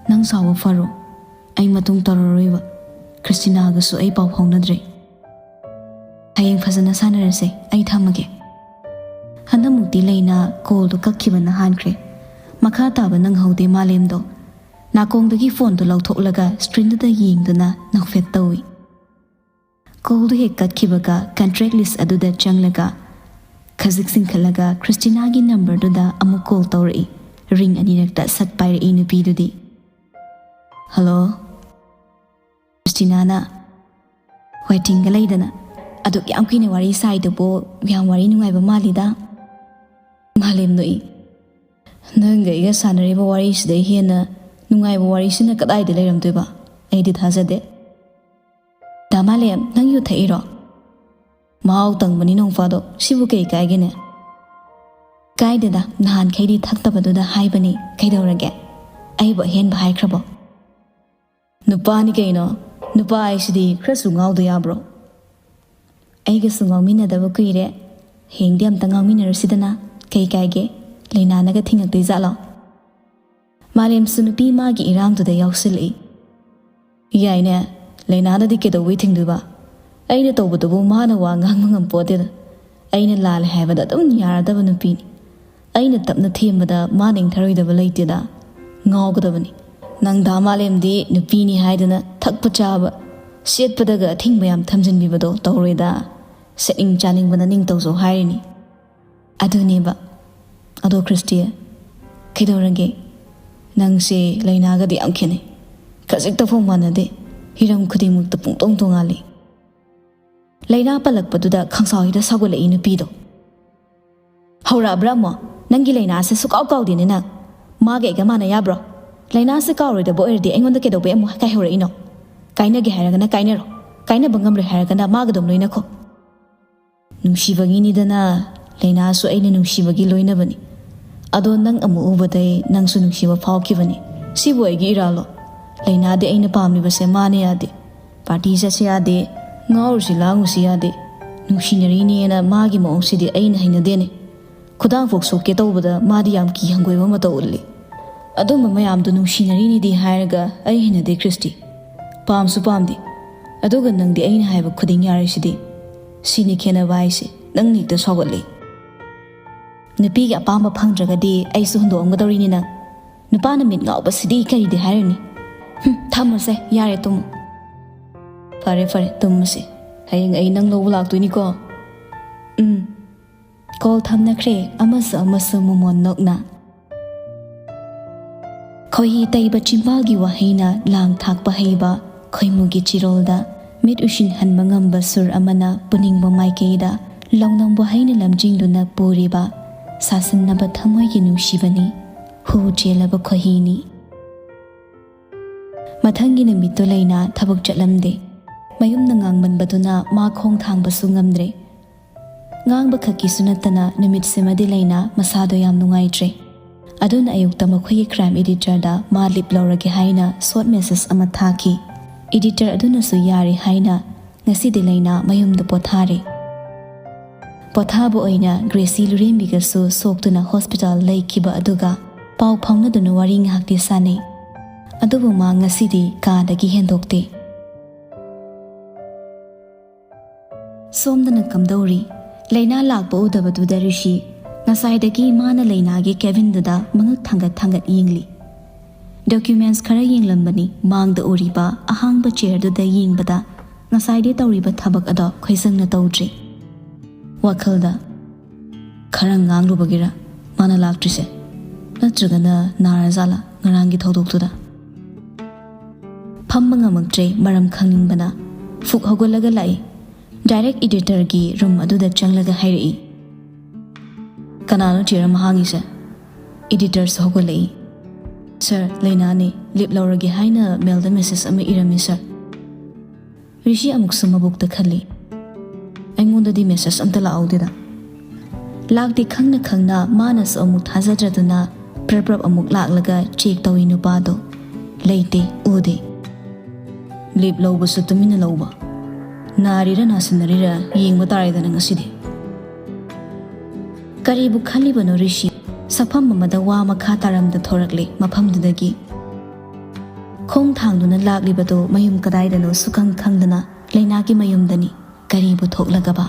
ꯅꯪ ꯁꯥꯎꯕ ꯐꯔꯣ꯫ ꯑꯩ ꯃꯇꯨꯡ ꯇꯧꯔꯔꯣꯏꯕ꯫ ꯈ꯭ꯔꯤꯁꯇꯤꯅꯥꯒꯁꯨ ꯑꯩ ꯄꯥꯎ ꯐꯥꯎꯅꯗ꯭ꯔꯦ꯫ ꯍꯌꯦꯡ ꯐꯖꯅ ꯁꯥꯟꯅꯔꯁꯦ꯫ ꯑꯩ ꯊꯝꯃꯒꯦ꯫" ꯍꯟꯗꯛꯃꯨꯛꯇꯤ ꯂꯩꯅꯥ ꯀꯣꯜꯗꯨ ꯀꯛꯈꯤꯕꯅ ꯍꯥꯟꯈ꯭ꯔꯦ꯫ ꯃꯈꯥ ꯇꯥꯕ ꯅꯪꯍꯧꯗꯦ ꯃꯥꯂꯦꯝꯗꯣ꯫ ꯅꯥꯀꯣꯡꯗꯒꯤ ꯐꯣꯟꯗꯨ ꯂꯧꯊꯣꯛꯂꯒ ꯁ꯭ꯀ꯭ꯔꯤꯟꯗꯨꯗ ꯌꯦꯡꯗꯨꯅ ꯅꯣꯛꯐꯦꯠ ꯇꯧꯏ꯫ ꯀꯣꯜꯗꯨ ꯍꯦꯛ ꯀꯛꯈꯤꯕꯒ ꯀꯟꯇꯦꯛ ꯂꯤꯁ ꯑꯗꯨꯗ ꯆꯪꯂꯒ, ꯈꯖꯤꯛ ꯆꯤꯡꯈꯠꯂꯒ ꯈ꯭ꯔꯤꯁꯇꯤꯅꯥꯒꯤ ꯅꯝꯕꯔꯗꯨꯗ ꯑꯃꯨꯛ ꯀꯣꯜ ꯇꯧꯔꯛꯏ꯫ ꯔꯤꯡ ꯑꯅꯤꯔꯛꯇ ꯁꯠ ꯄꯥꯏꯔꯛꯏ ꯅꯨꯄꯤꯗꯨꯗꯤ꯫ "ꯍꯜꯂꯣ?" ꯈ꯭ꯔꯤꯁꯇꯤꯅꯥꯅ ꯋꯦꯇꯤꯡꯒ ꯂꯩꯗꯅ, "ꯑꯗꯨꯛ ꯌꯥꯝ ꯀꯨꯏꯅ ꯋꯥꯔꯤ ꯁꯥꯏꯗꯨꯕꯨ ꯌꯥꯝ ꯋꯥꯔꯤ ꯅꯨꯡꯉꯥꯏꯕ ꯃꯥꯜꯂꯤꯗ꯫" ꯃꯥꯂꯦꯝ ꯅꯣꯛꯏ꯫ "ꯅꯪꯒ ꯑꯩꯒ ꯁꯥꯟꯅꯔꯤꯕ ꯋꯥꯔꯤꯁꯤꯗꯩ ꯍꯦꯟꯅ ꯅꯨꯡꯉꯥꯏꯕ ꯋꯥꯔꯤꯁꯤꯅ ꯀꯗꯥꯏꯗ ꯂꯩꯔꯝꯗꯣꯏꯕ? ꯑꯩꯗꯤ ꯊꯥꯖꯗꯦ꯫" "ꯗꯥ ꯃꯥꯂꯦꯝ, ꯅꯪ ꯌꯨ ꯊꯛꯏꯔꯣ?" "ꯃꯍꯥꯎ ꯇꯪꯕꯅꯤ ꯅꯣꯡꯐꯥꯗꯣꯛ, ꯁꯤꯕꯨ ꯀꯩ ꯀꯥꯏꯒꯦꯅꯦ?" "ꯀꯥꯏꯗꯦꯗ, ꯅꯍꯥꯟꯈꯩꯗꯤ ꯊꯛꯇꯕꯗꯨꯗ ꯍꯥꯏꯕꯅꯤ, ꯀꯩꯗꯧꯔꯒꯦ? ꯑꯩꯕꯨ ꯑꯍꯦꯟꯕ ꯍꯥꯏꯈ꯭ꯔꯕꯣ?" "ꯅꯨꯄꯥꯅꯤ ꯀꯩꯅꯣ, ꯅꯨꯄꯥ ꯍꯥꯏꯁꯤꯗꯤ ꯈꯔꯁꯨ ꯉꯥꯎꯗ ꯌꯥꯕ꯭ꯔꯣ?" "ꯑꯩꯒꯁꯨ ꯉꯥꯎꯃꯤꯟꯅꯗꯕ ꯀꯨꯏꯔꯦ, ꯍꯌꯦꯡꯗꯤ ꯑꯝꯇ ꯉꯥꯎꯃꯤꯟꯅꯔꯨꯁꯤꯗꯅ, ꯀꯩ ꯀꯥꯏꯒꯦ? ꯂꯩꯅꯥꯅꯒ ꯊꯤꯡꯉꯛꯇꯣꯏ ꯖꯥꯠꯂꯣ?" ꯃꯥꯂꯦꯝꯁꯨ ꯅꯨꯄꯤ ꯃꯥꯒꯤ ꯏꯔꯥꯡꯗꯨꯗ ꯌꯥꯎꯁꯤꯜꯂꯛꯏ꯫ "ꯌꯥꯏꯅꯦ, ꯂꯩꯅꯥꯅꯗꯤ ꯀꯩꯗꯧꯕꯩ ꯊꯤꯡꯗꯣꯏꯕ? ꯑꯩꯅ ꯇꯧꯕꯗꯨꯕꯨ ꯃꯥꯅ ꯋꯥ ꯉꯥꯡꯕ ꯉꯝꯄꯣꯠꯇꯦꯗ꯫ ꯑꯩꯅ ꯂꯥꯜꯂꯦ ꯍꯥꯏꯕꯗ ꯑꯗꯨꯝ ꯌꯥꯔꯗꯕ ꯅꯨꯄꯤꯅꯤ꯫ ꯑꯩꯅ ꯇꯞꯅ ꯊꯦꯝꯕꯗ ꯃꯥꯅ ꯏꯪꯊꯔꯣꯏꯗꯕ ꯂꯩꯇꯦꯗ꯫ ꯉꯥꯎꯒꯗꯕꯅꯤ꯫ ꯅꯪ ꯗꯥ ꯃꯥꯂꯦꯝꯗꯤ ꯅꯨꯄꯤꯅꯤ ꯍꯥꯏꯗꯅ ꯊꯛꯄ ꯆꯥꯕ, ꯁꯦꯠꯄꯗꯒ ꯑꯊꯤꯡꯕ ꯌꯥꯝ ꯊꯝꯖꯤꯟꯕꯤꯕꯗꯣ ꯇꯧꯔꯣꯏꯗ꯫ ꯁꯦꯠꯅꯤꯡ ꯆꯥꯅꯤꯡꯕꯅ ꯅꯤꯡꯇꯧꯖꯧ ꯍꯥꯏꯔꯤꯅꯤ꯫" "ꯑꯗꯨꯅꯦꯕ꯫ ꯑꯗꯣ ꯈ꯭ꯔꯤꯁꯇꯤ, ꯀꯩꯗꯧꯔꯒꯦ? ꯅꯪꯁꯦ ꯂꯩꯅꯥꯒꯗꯤ ꯌꯥꯝ ꯈꯦꯠꯅꯩ꯫ ꯈꯖꯤꯛꯇ ꯐꯥꯎ ꯃꯥꯟꯅꯗꯦ꯫ ꯍꯤꯔꯝ ꯈꯨꯗꯤꯡꯃꯛꯇ ꯄꯨꯡꯇꯣꯡ ꯇꯣꯡꯉꯥꯜꯂꯤ꯫" ꯂꯩꯅꯥ ꯄꯜꯂꯛꯄꯗꯨꯗ ꯈꯪꯁꯥꯎ ꯍꯦꯛꯇ ꯁꯥꯎꯒꯠꯂꯛꯏ ꯅꯨꯄꯤꯗꯣ꯫ "ꯍꯧꯔꯛꯑꯕ꯭ꯔꯥ ꯑꯃꯨꯛ? ꯅꯪꯒꯤ ꯂꯩꯅꯥꯁꯦ ꯁꯨꯀꯥꯎ ꯀꯥꯎꯗꯦꯅꯦ ꯅꯪ꯫ ꯃꯥꯒ ꯑꯩꯒ ꯃꯥꯟꯅ ꯌꯥꯕ꯭ꯔꯣ? ꯂꯩꯅꯥꯁꯦ ꯀꯥꯎꯔꯣꯏꯗꯕ ꯑꯣꯏꯔꯗꯤ ꯑꯩꯉꯣꯟꯗ ꯀꯩꯗꯧꯕꯩ ꯑꯃꯨꯛ ꯀꯥꯏꯍꯧꯔꯛꯏꯅꯣ? ꯀꯥꯏꯅꯒꯦ ꯍꯥꯏꯔꯒꯅ ꯀꯥꯏꯅꯔꯣ, ꯀꯥꯏꯅꯕ ꯉꯝꯂꯣꯏ ꯍꯥꯏꯔꯒꯅ ꯃꯥꯒ ꯑꯗꯨꯝ ꯂꯣꯏꯅꯈꯣ꯫" "ꯅꯨꯡꯁꯤꯕꯒꯤꯅꯤꯗꯅ, ꯂꯩꯅꯥꯁꯨ ꯑꯩꯅ ꯅꯨꯡꯁꯤꯕꯒꯤ ꯂꯣꯏꯅꯕꯅꯤ꯫ ꯑꯗꯣ ꯅꯪ ꯑꯃꯨꯛ ꯎꯕꯗꯩ ꯅꯪꯁꯨ ꯅꯨꯡꯁꯤꯕ ꯐꯥꯎꯈꯤꯕꯅꯤ꯫ ꯁꯤꯕꯨ ꯑꯩꯒꯤ ꯏꯔꯥꯜꯂꯣ? ꯂꯩꯅꯥꯗꯤ ꯑꯩꯅ ꯄꯥꯝꯂꯤꯕꯁꯦ ꯃꯥꯅ ꯌꯥꯗꯦ꯫ ꯄꯥꯔꯇꯤ ꯆꯠꯁꯦ ꯌꯥꯗꯦ, ꯉꯥꯎꯔꯨꯁꯤ ꯂꯥꯡꯉꯨꯁꯤ ꯌꯥꯗꯦ꯫ ꯅꯨꯡꯁꯤꯅꯔꯤꯅꯦꯅ ꯃꯥꯒꯤ ꯃꯑꯣꯡꯁꯤꯗꯤ ꯑꯩꯅ ꯍꯩꯅꯗꯦꯅꯦ꯫ ꯈꯨꯗꯥꯡ ꯐꯥꯎ ꯁꯣꯛꯀꯦ ꯇꯧꯕꯗ ꯃꯥꯗꯤ ꯌꯥꯝ ꯀꯤ ꯍꯪꯒꯣꯏꯕ ꯃꯇꯧ ꯎꯠꯂꯤ꯫ ꯑꯗꯨꯝꯕ ꯃꯌꯥꯝꯗꯨ ꯅꯨꯡꯁꯤꯅꯔꯤꯅꯤꯗꯤ ꯍꯥꯏꯔꯒ ꯑꯩ ꯍꯩꯅꯗꯦ ꯈ꯭ꯔꯤꯁꯇꯤ꯫ ꯄꯥꯝꯁꯨ ꯄꯥꯝꯗꯦ꯫ ꯑꯗꯨꯒ ꯅꯪꯗꯤ ꯑꯩꯅ ꯍꯥꯏꯕ ꯈꯨꯗꯤꯡ ꯌꯥꯔꯤꯁꯤꯗꯤ꯫ ꯁꯤꯅꯤ ꯈꯦꯠꯅꯕ ꯍꯥꯏꯁꯦ, ꯅꯪꯅ ꯍꯦꯛꯇ ꯁꯥꯎꯒꯠꯂꯤ꯫ ꯅꯨꯄꯤꯒꯤ ꯑꯄꯥꯝꯕ ꯐꯪꯗ꯭ꯔꯒꯗꯤ ꯑꯩꯁꯨ ꯍꯨꯟꯗꯣꯛꯑꯝꯒꯗꯧꯔꯤꯅꯤꯅ꯫ ꯅꯨꯄꯥꯅ ꯃꯤꯠ ꯉꯥꯎꯕꯁꯤꯗꯤ ꯀꯔꯤꯗꯤ ꯍꯥꯏꯔꯨꯅꯤ꯫ ꯍꯨꯝ, ꯊꯝꯃꯁꯦ, ꯌꯥꯔꯦ, ꯇꯨꯝꯃꯨ꯫ ꯐꯔꯦ ꯐꯔꯦ, ꯇꯨꯝꯃꯁꯦ꯫ ꯍꯌꯦꯡ ꯑꯩ ꯅꯪ ꯂꯧꯕ ꯂꯥꯛꯇꯣꯏꯅꯤꯀꯣ꯫ ꯎꯝ꯫ ꯀꯣꯜ ꯊꯝꯅꯈ꯭ꯔꯦ, ꯑꯃꯁꯨ ꯑꯃꯁꯨ ꯃꯣꯃꯣꯟ ꯅꯣꯛꯅ꯫ ꯈꯣꯏꯍꯤ ꯇꯩꯕ ꯆꯤꯝꯕꯥꯜꯒꯤ ꯋꯥꯍꯩꯅ ꯂꯥꯡ ꯊꯥꯛꯄ ꯍꯩꯕ ꯈꯣꯏꯃꯨꯒꯤ ꯆꯤꯔꯣꯜꯗ, ꯃꯤꯠ ꯎꯏꯁꯤꯟꯍꯟꯕ ꯉꯝꯕ ꯁꯨꯔ ꯑꯃꯅ ꯄꯨꯅꯤꯡꯕ ꯃꯥꯏꯀꯩꯗ ꯂꯧꯅꯝꯕꯨ ꯍꯩꯅ ꯂꯝꯖꯤꯡꯗꯨꯅ ꯄꯨꯔꯤꯕ ꯁꯥꯁꯟꯅꯕ ꯊꯃꯣꯏꯒꯤ ꯅꯨꯡꯁꯤꯕꯅꯤ꯫ ꯍꯨ ꯆꯦꯜꯂꯕ ꯈꯣꯏꯍꯤꯅꯤ꯫ ꯃꯊꯪꯒꯤ ꯅꯨꯃꯤꯠꯇꯨ ꯂꯩꯅꯥ ꯊꯕꯛ ꯆꯠꯂꯝꯗꯦ꯫ ꯃꯌꯨꯝꯗ ꯉꯥꯡꯃꯟꯕꯗꯨꯅ ꯃꯥ ꯈꯣꯡ ꯊꯥꯡꯕꯁꯨ ꯉꯝꯗ꯭ꯔꯦ꯫ ꯉꯥꯡꯕ ꯈꯛꯀꯤꯁꯨ ꯅꯠꯇꯅ ꯅꯨꯃꯤꯠꯁꯤꯃꯗꯤ ꯂꯩꯅꯥ ꯃꯁꯥꯗꯣ ꯌꯥꯝ ꯅꯨꯡꯉꯥꯏꯇ꯭ꯔꯦ꯫ ꯑꯗꯨꯅ ꯑꯌꯨꯛꯇ ꯃꯈꯣꯏꯒꯤ ꯀ꯭ꯔꯥꯏꯝ ꯏꯗꯤꯇꯔꯗ ꯃꯥ ꯂꯤꯞ ꯂꯧꯔꯒꯦ ꯍꯥꯏꯅ ꯁꯣꯔꯠ ꯃꯦꯁꯦꯖ ꯑꯃ ꯊꯥꯈꯤ꯫ ꯏꯗꯤꯇꯔ ꯑꯗꯨꯅꯁꯨ ꯌꯥꯔꯦ ꯍꯥꯏꯅ ꯉꯁꯤꯗꯤ ꯂꯩꯅꯥ ꯃꯌꯨꯝꯗ ꯄꯣꯊꯥꯔꯦ꯫ ꯄꯣꯊꯥꯕ ꯑꯣꯏꯅ ꯒ꯭ꯔꯦꯁꯤ ꯂꯨꯔꯦꯝꯕꯤꯒꯁꯨ ꯁꯣꯛꯇꯨꯅ ꯍꯣꯁꯄꯤꯇꯥꯜ ꯂꯩꯈꯤꯕ ꯑꯗꯨꯒ ꯄꯥꯎ ꯐꯥꯎꯅꯗꯨꯅ ꯋꯥꯔꯤ ꯉꯥꯏꯍꯥꯛꯇꯤ ꯁꯥꯟꯅꯩ꯫ ꯑꯗꯨꯕꯨ ꯃꯥ ꯉꯁꯤꯗꯤ ꯀꯥꯗꯒꯤ ꯍꯦꯟꯗꯣꯛꯇꯦ꯫ ꯁꯣꯝꯗꯅ ꯀꯝꯗꯧꯔꯤ? ꯂꯩꯅꯥ ꯂꯥꯛꯄ ꯎꯗꯕꯗꯨꯗ ꯔꯤꯁꯤ ꯉꯁꯥꯏꯗꯒꯤ ꯃꯥꯅ ꯂꯩꯅꯥꯒꯤ ꯀꯦꯕꯤꯟꯗꯨꯗ ꯃꯉꯛ ꯊꯥꯡꯒꯠ ꯊꯥꯡꯒꯠ ꯌꯦꯡꯂꯤ꯫ ꯗꯣꯀ꯭ꯌꯨꯃꯦꯟꯁ ꯈꯔ ꯌꯦꯡꯂꯝꯕꯅꯤ꯫ ꯃꯥꯡꯗ ꯎꯔꯤꯕ ꯑꯍꯥꯡꯕ ꯆꯤꯌꯔꯗꯨꯗ ꯌꯦꯡꯕꯗ ꯉꯁꯥꯏꯗꯤ ꯇꯧꯔꯤꯕ ꯊꯕꯛ ꯑꯗꯣ ꯈꯣꯏꯖꯪꯅ ꯇꯧꯗ꯭ꯔꯦ꯫ ꯋꯥꯈꯜꯗ, "ꯈꯔ ꯉꯥꯡꯂꯨꯕꯒꯤꯔ ꯃꯥꯅ ꯂꯥꯛꯇ꯭ꯔꯤꯁꯦ? ꯅꯠꯇ꯭ꯔꯒꯅ ꯅꯥꯔꯖꯥꯠꯂꯥ ꯉꯔꯥꯡꯒꯤ ꯊꯧꯗꯣꯛꯇꯨꯗ?" ꯐꯝꯕ ꯉꯝꯃꯛꯇ꯭ꯔꯦ, ꯃꯔꯝ ꯈꯪꯅꯤꯡꯕꯅ꯫ ꯐꯨꯛ ꯍꯧꯒꯠꯂꯒ ꯂꯥꯛꯏ꯫ ꯗꯥꯏꯔꯦꯛ ꯏꯗꯤꯇꯔꯒꯤ ꯔꯨꯝ ꯑꯗꯨꯗ ꯆꯪꯂꯒ ꯍꯥꯏꯔꯛꯏ, "ꯀꯅꯥꯅꯣ ꯆꯤꯌꯔ ꯑꯃ ꯍꯥꯡꯉꯤꯁꯦ?" ꯏꯗꯤꯇꯔꯁꯨ ꯍꯧꯒꯠꯂꯛꯏ꯫ "ꯁꯥꯔ, ꯂꯩꯅꯥꯅꯦ, ꯂꯤꯞ ꯂꯧꯔꯒꯦ ꯍꯥꯏꯅ ꯃꯦꯜꯗ ꯃꯦꯁꯦꯖ ꯑꯃ ꯏꯔꯝꯃꯤ, ꯁꯥꯔ꯫" ꯔꯤꯁꯤ ꯑꯃꯨꯛꯁꯨ ꯃꯕꯨꯛꯇ ꯈꯜꯂꯤ, "ꯑꯩꯉꯣꯟꯗꯗꯤ ꯃꯦꯁꯦꯖ ꯑꯝꯇ ꯂꯥꯛꯍꯧꯗꯦꯗ꯫" ꯂꯥꯛꯇꯦ ꯈꯪꯅ ꯈꯪꯅ ꯃꯥꯅꯁꯨ ꯑꯃꯨꯛ ꯊꯥꯖꯗ꯭ꯔꯗꯨꯅ ꯄ꯭ꯔꯞ ꯄ꯭ꯔꯞ ꯑꯃꯨꯛ ꯂꯥꯛꯂꯒ ꯆꯦꯛ ꯇꯧꯏ ꯅꯨꯄꯥꯗꯣ꯫ ꯂꯩꯇꯦ, ꯎꯗꯦ꯫ ꯂꯤꯞ ꯂꯧꯕꯁꯨ ꯇꯨꯃꯤꯟꯅ ꯂꯧꯕ꯫ ꯅꯥꯔꯤꯔ ꯅꯥꯁꯤꯟꯅꯔꯤꯔ ꯌꯦꯡꯕ ꯇꯥꯔꯦꯗꯅ ꯉꯁꯤꯗꯤ꯫ ꯀꯔꯤꯕꯨ ꯈꯜꯂꯤꯕꯅꯣ ꯔꯤꯁꯤ? ꯁꯛꯐꯝ ꯑꯃꯗ ꯋꯥ ꯃꯈꯥ ꯇꯥꯔꯝꯗ ꯊꯣꯔꯛꯂꯦ ꯃꯐꯝꯗꯨꯗꯒꯤ꯫ ꯈꯣꯡ ꯊꯥꯡꯗꯨꯅ ꯂꯥꯛꯂꯤꯕꯗꯨ ꯃꯌꯨꯝ ꯀꯗꯥꯏꯗꯅꯣ ꯁꯨꯈꯪ ꯈꯪꯗꯅ ꯂꯩꯅꯥꯒꯤ ꯃꯌꯨꯝꯗꯅꯤ꯫ ꯀꯔꯤꯕꯨ ꯊꯣꯛꯂꯒꯕ?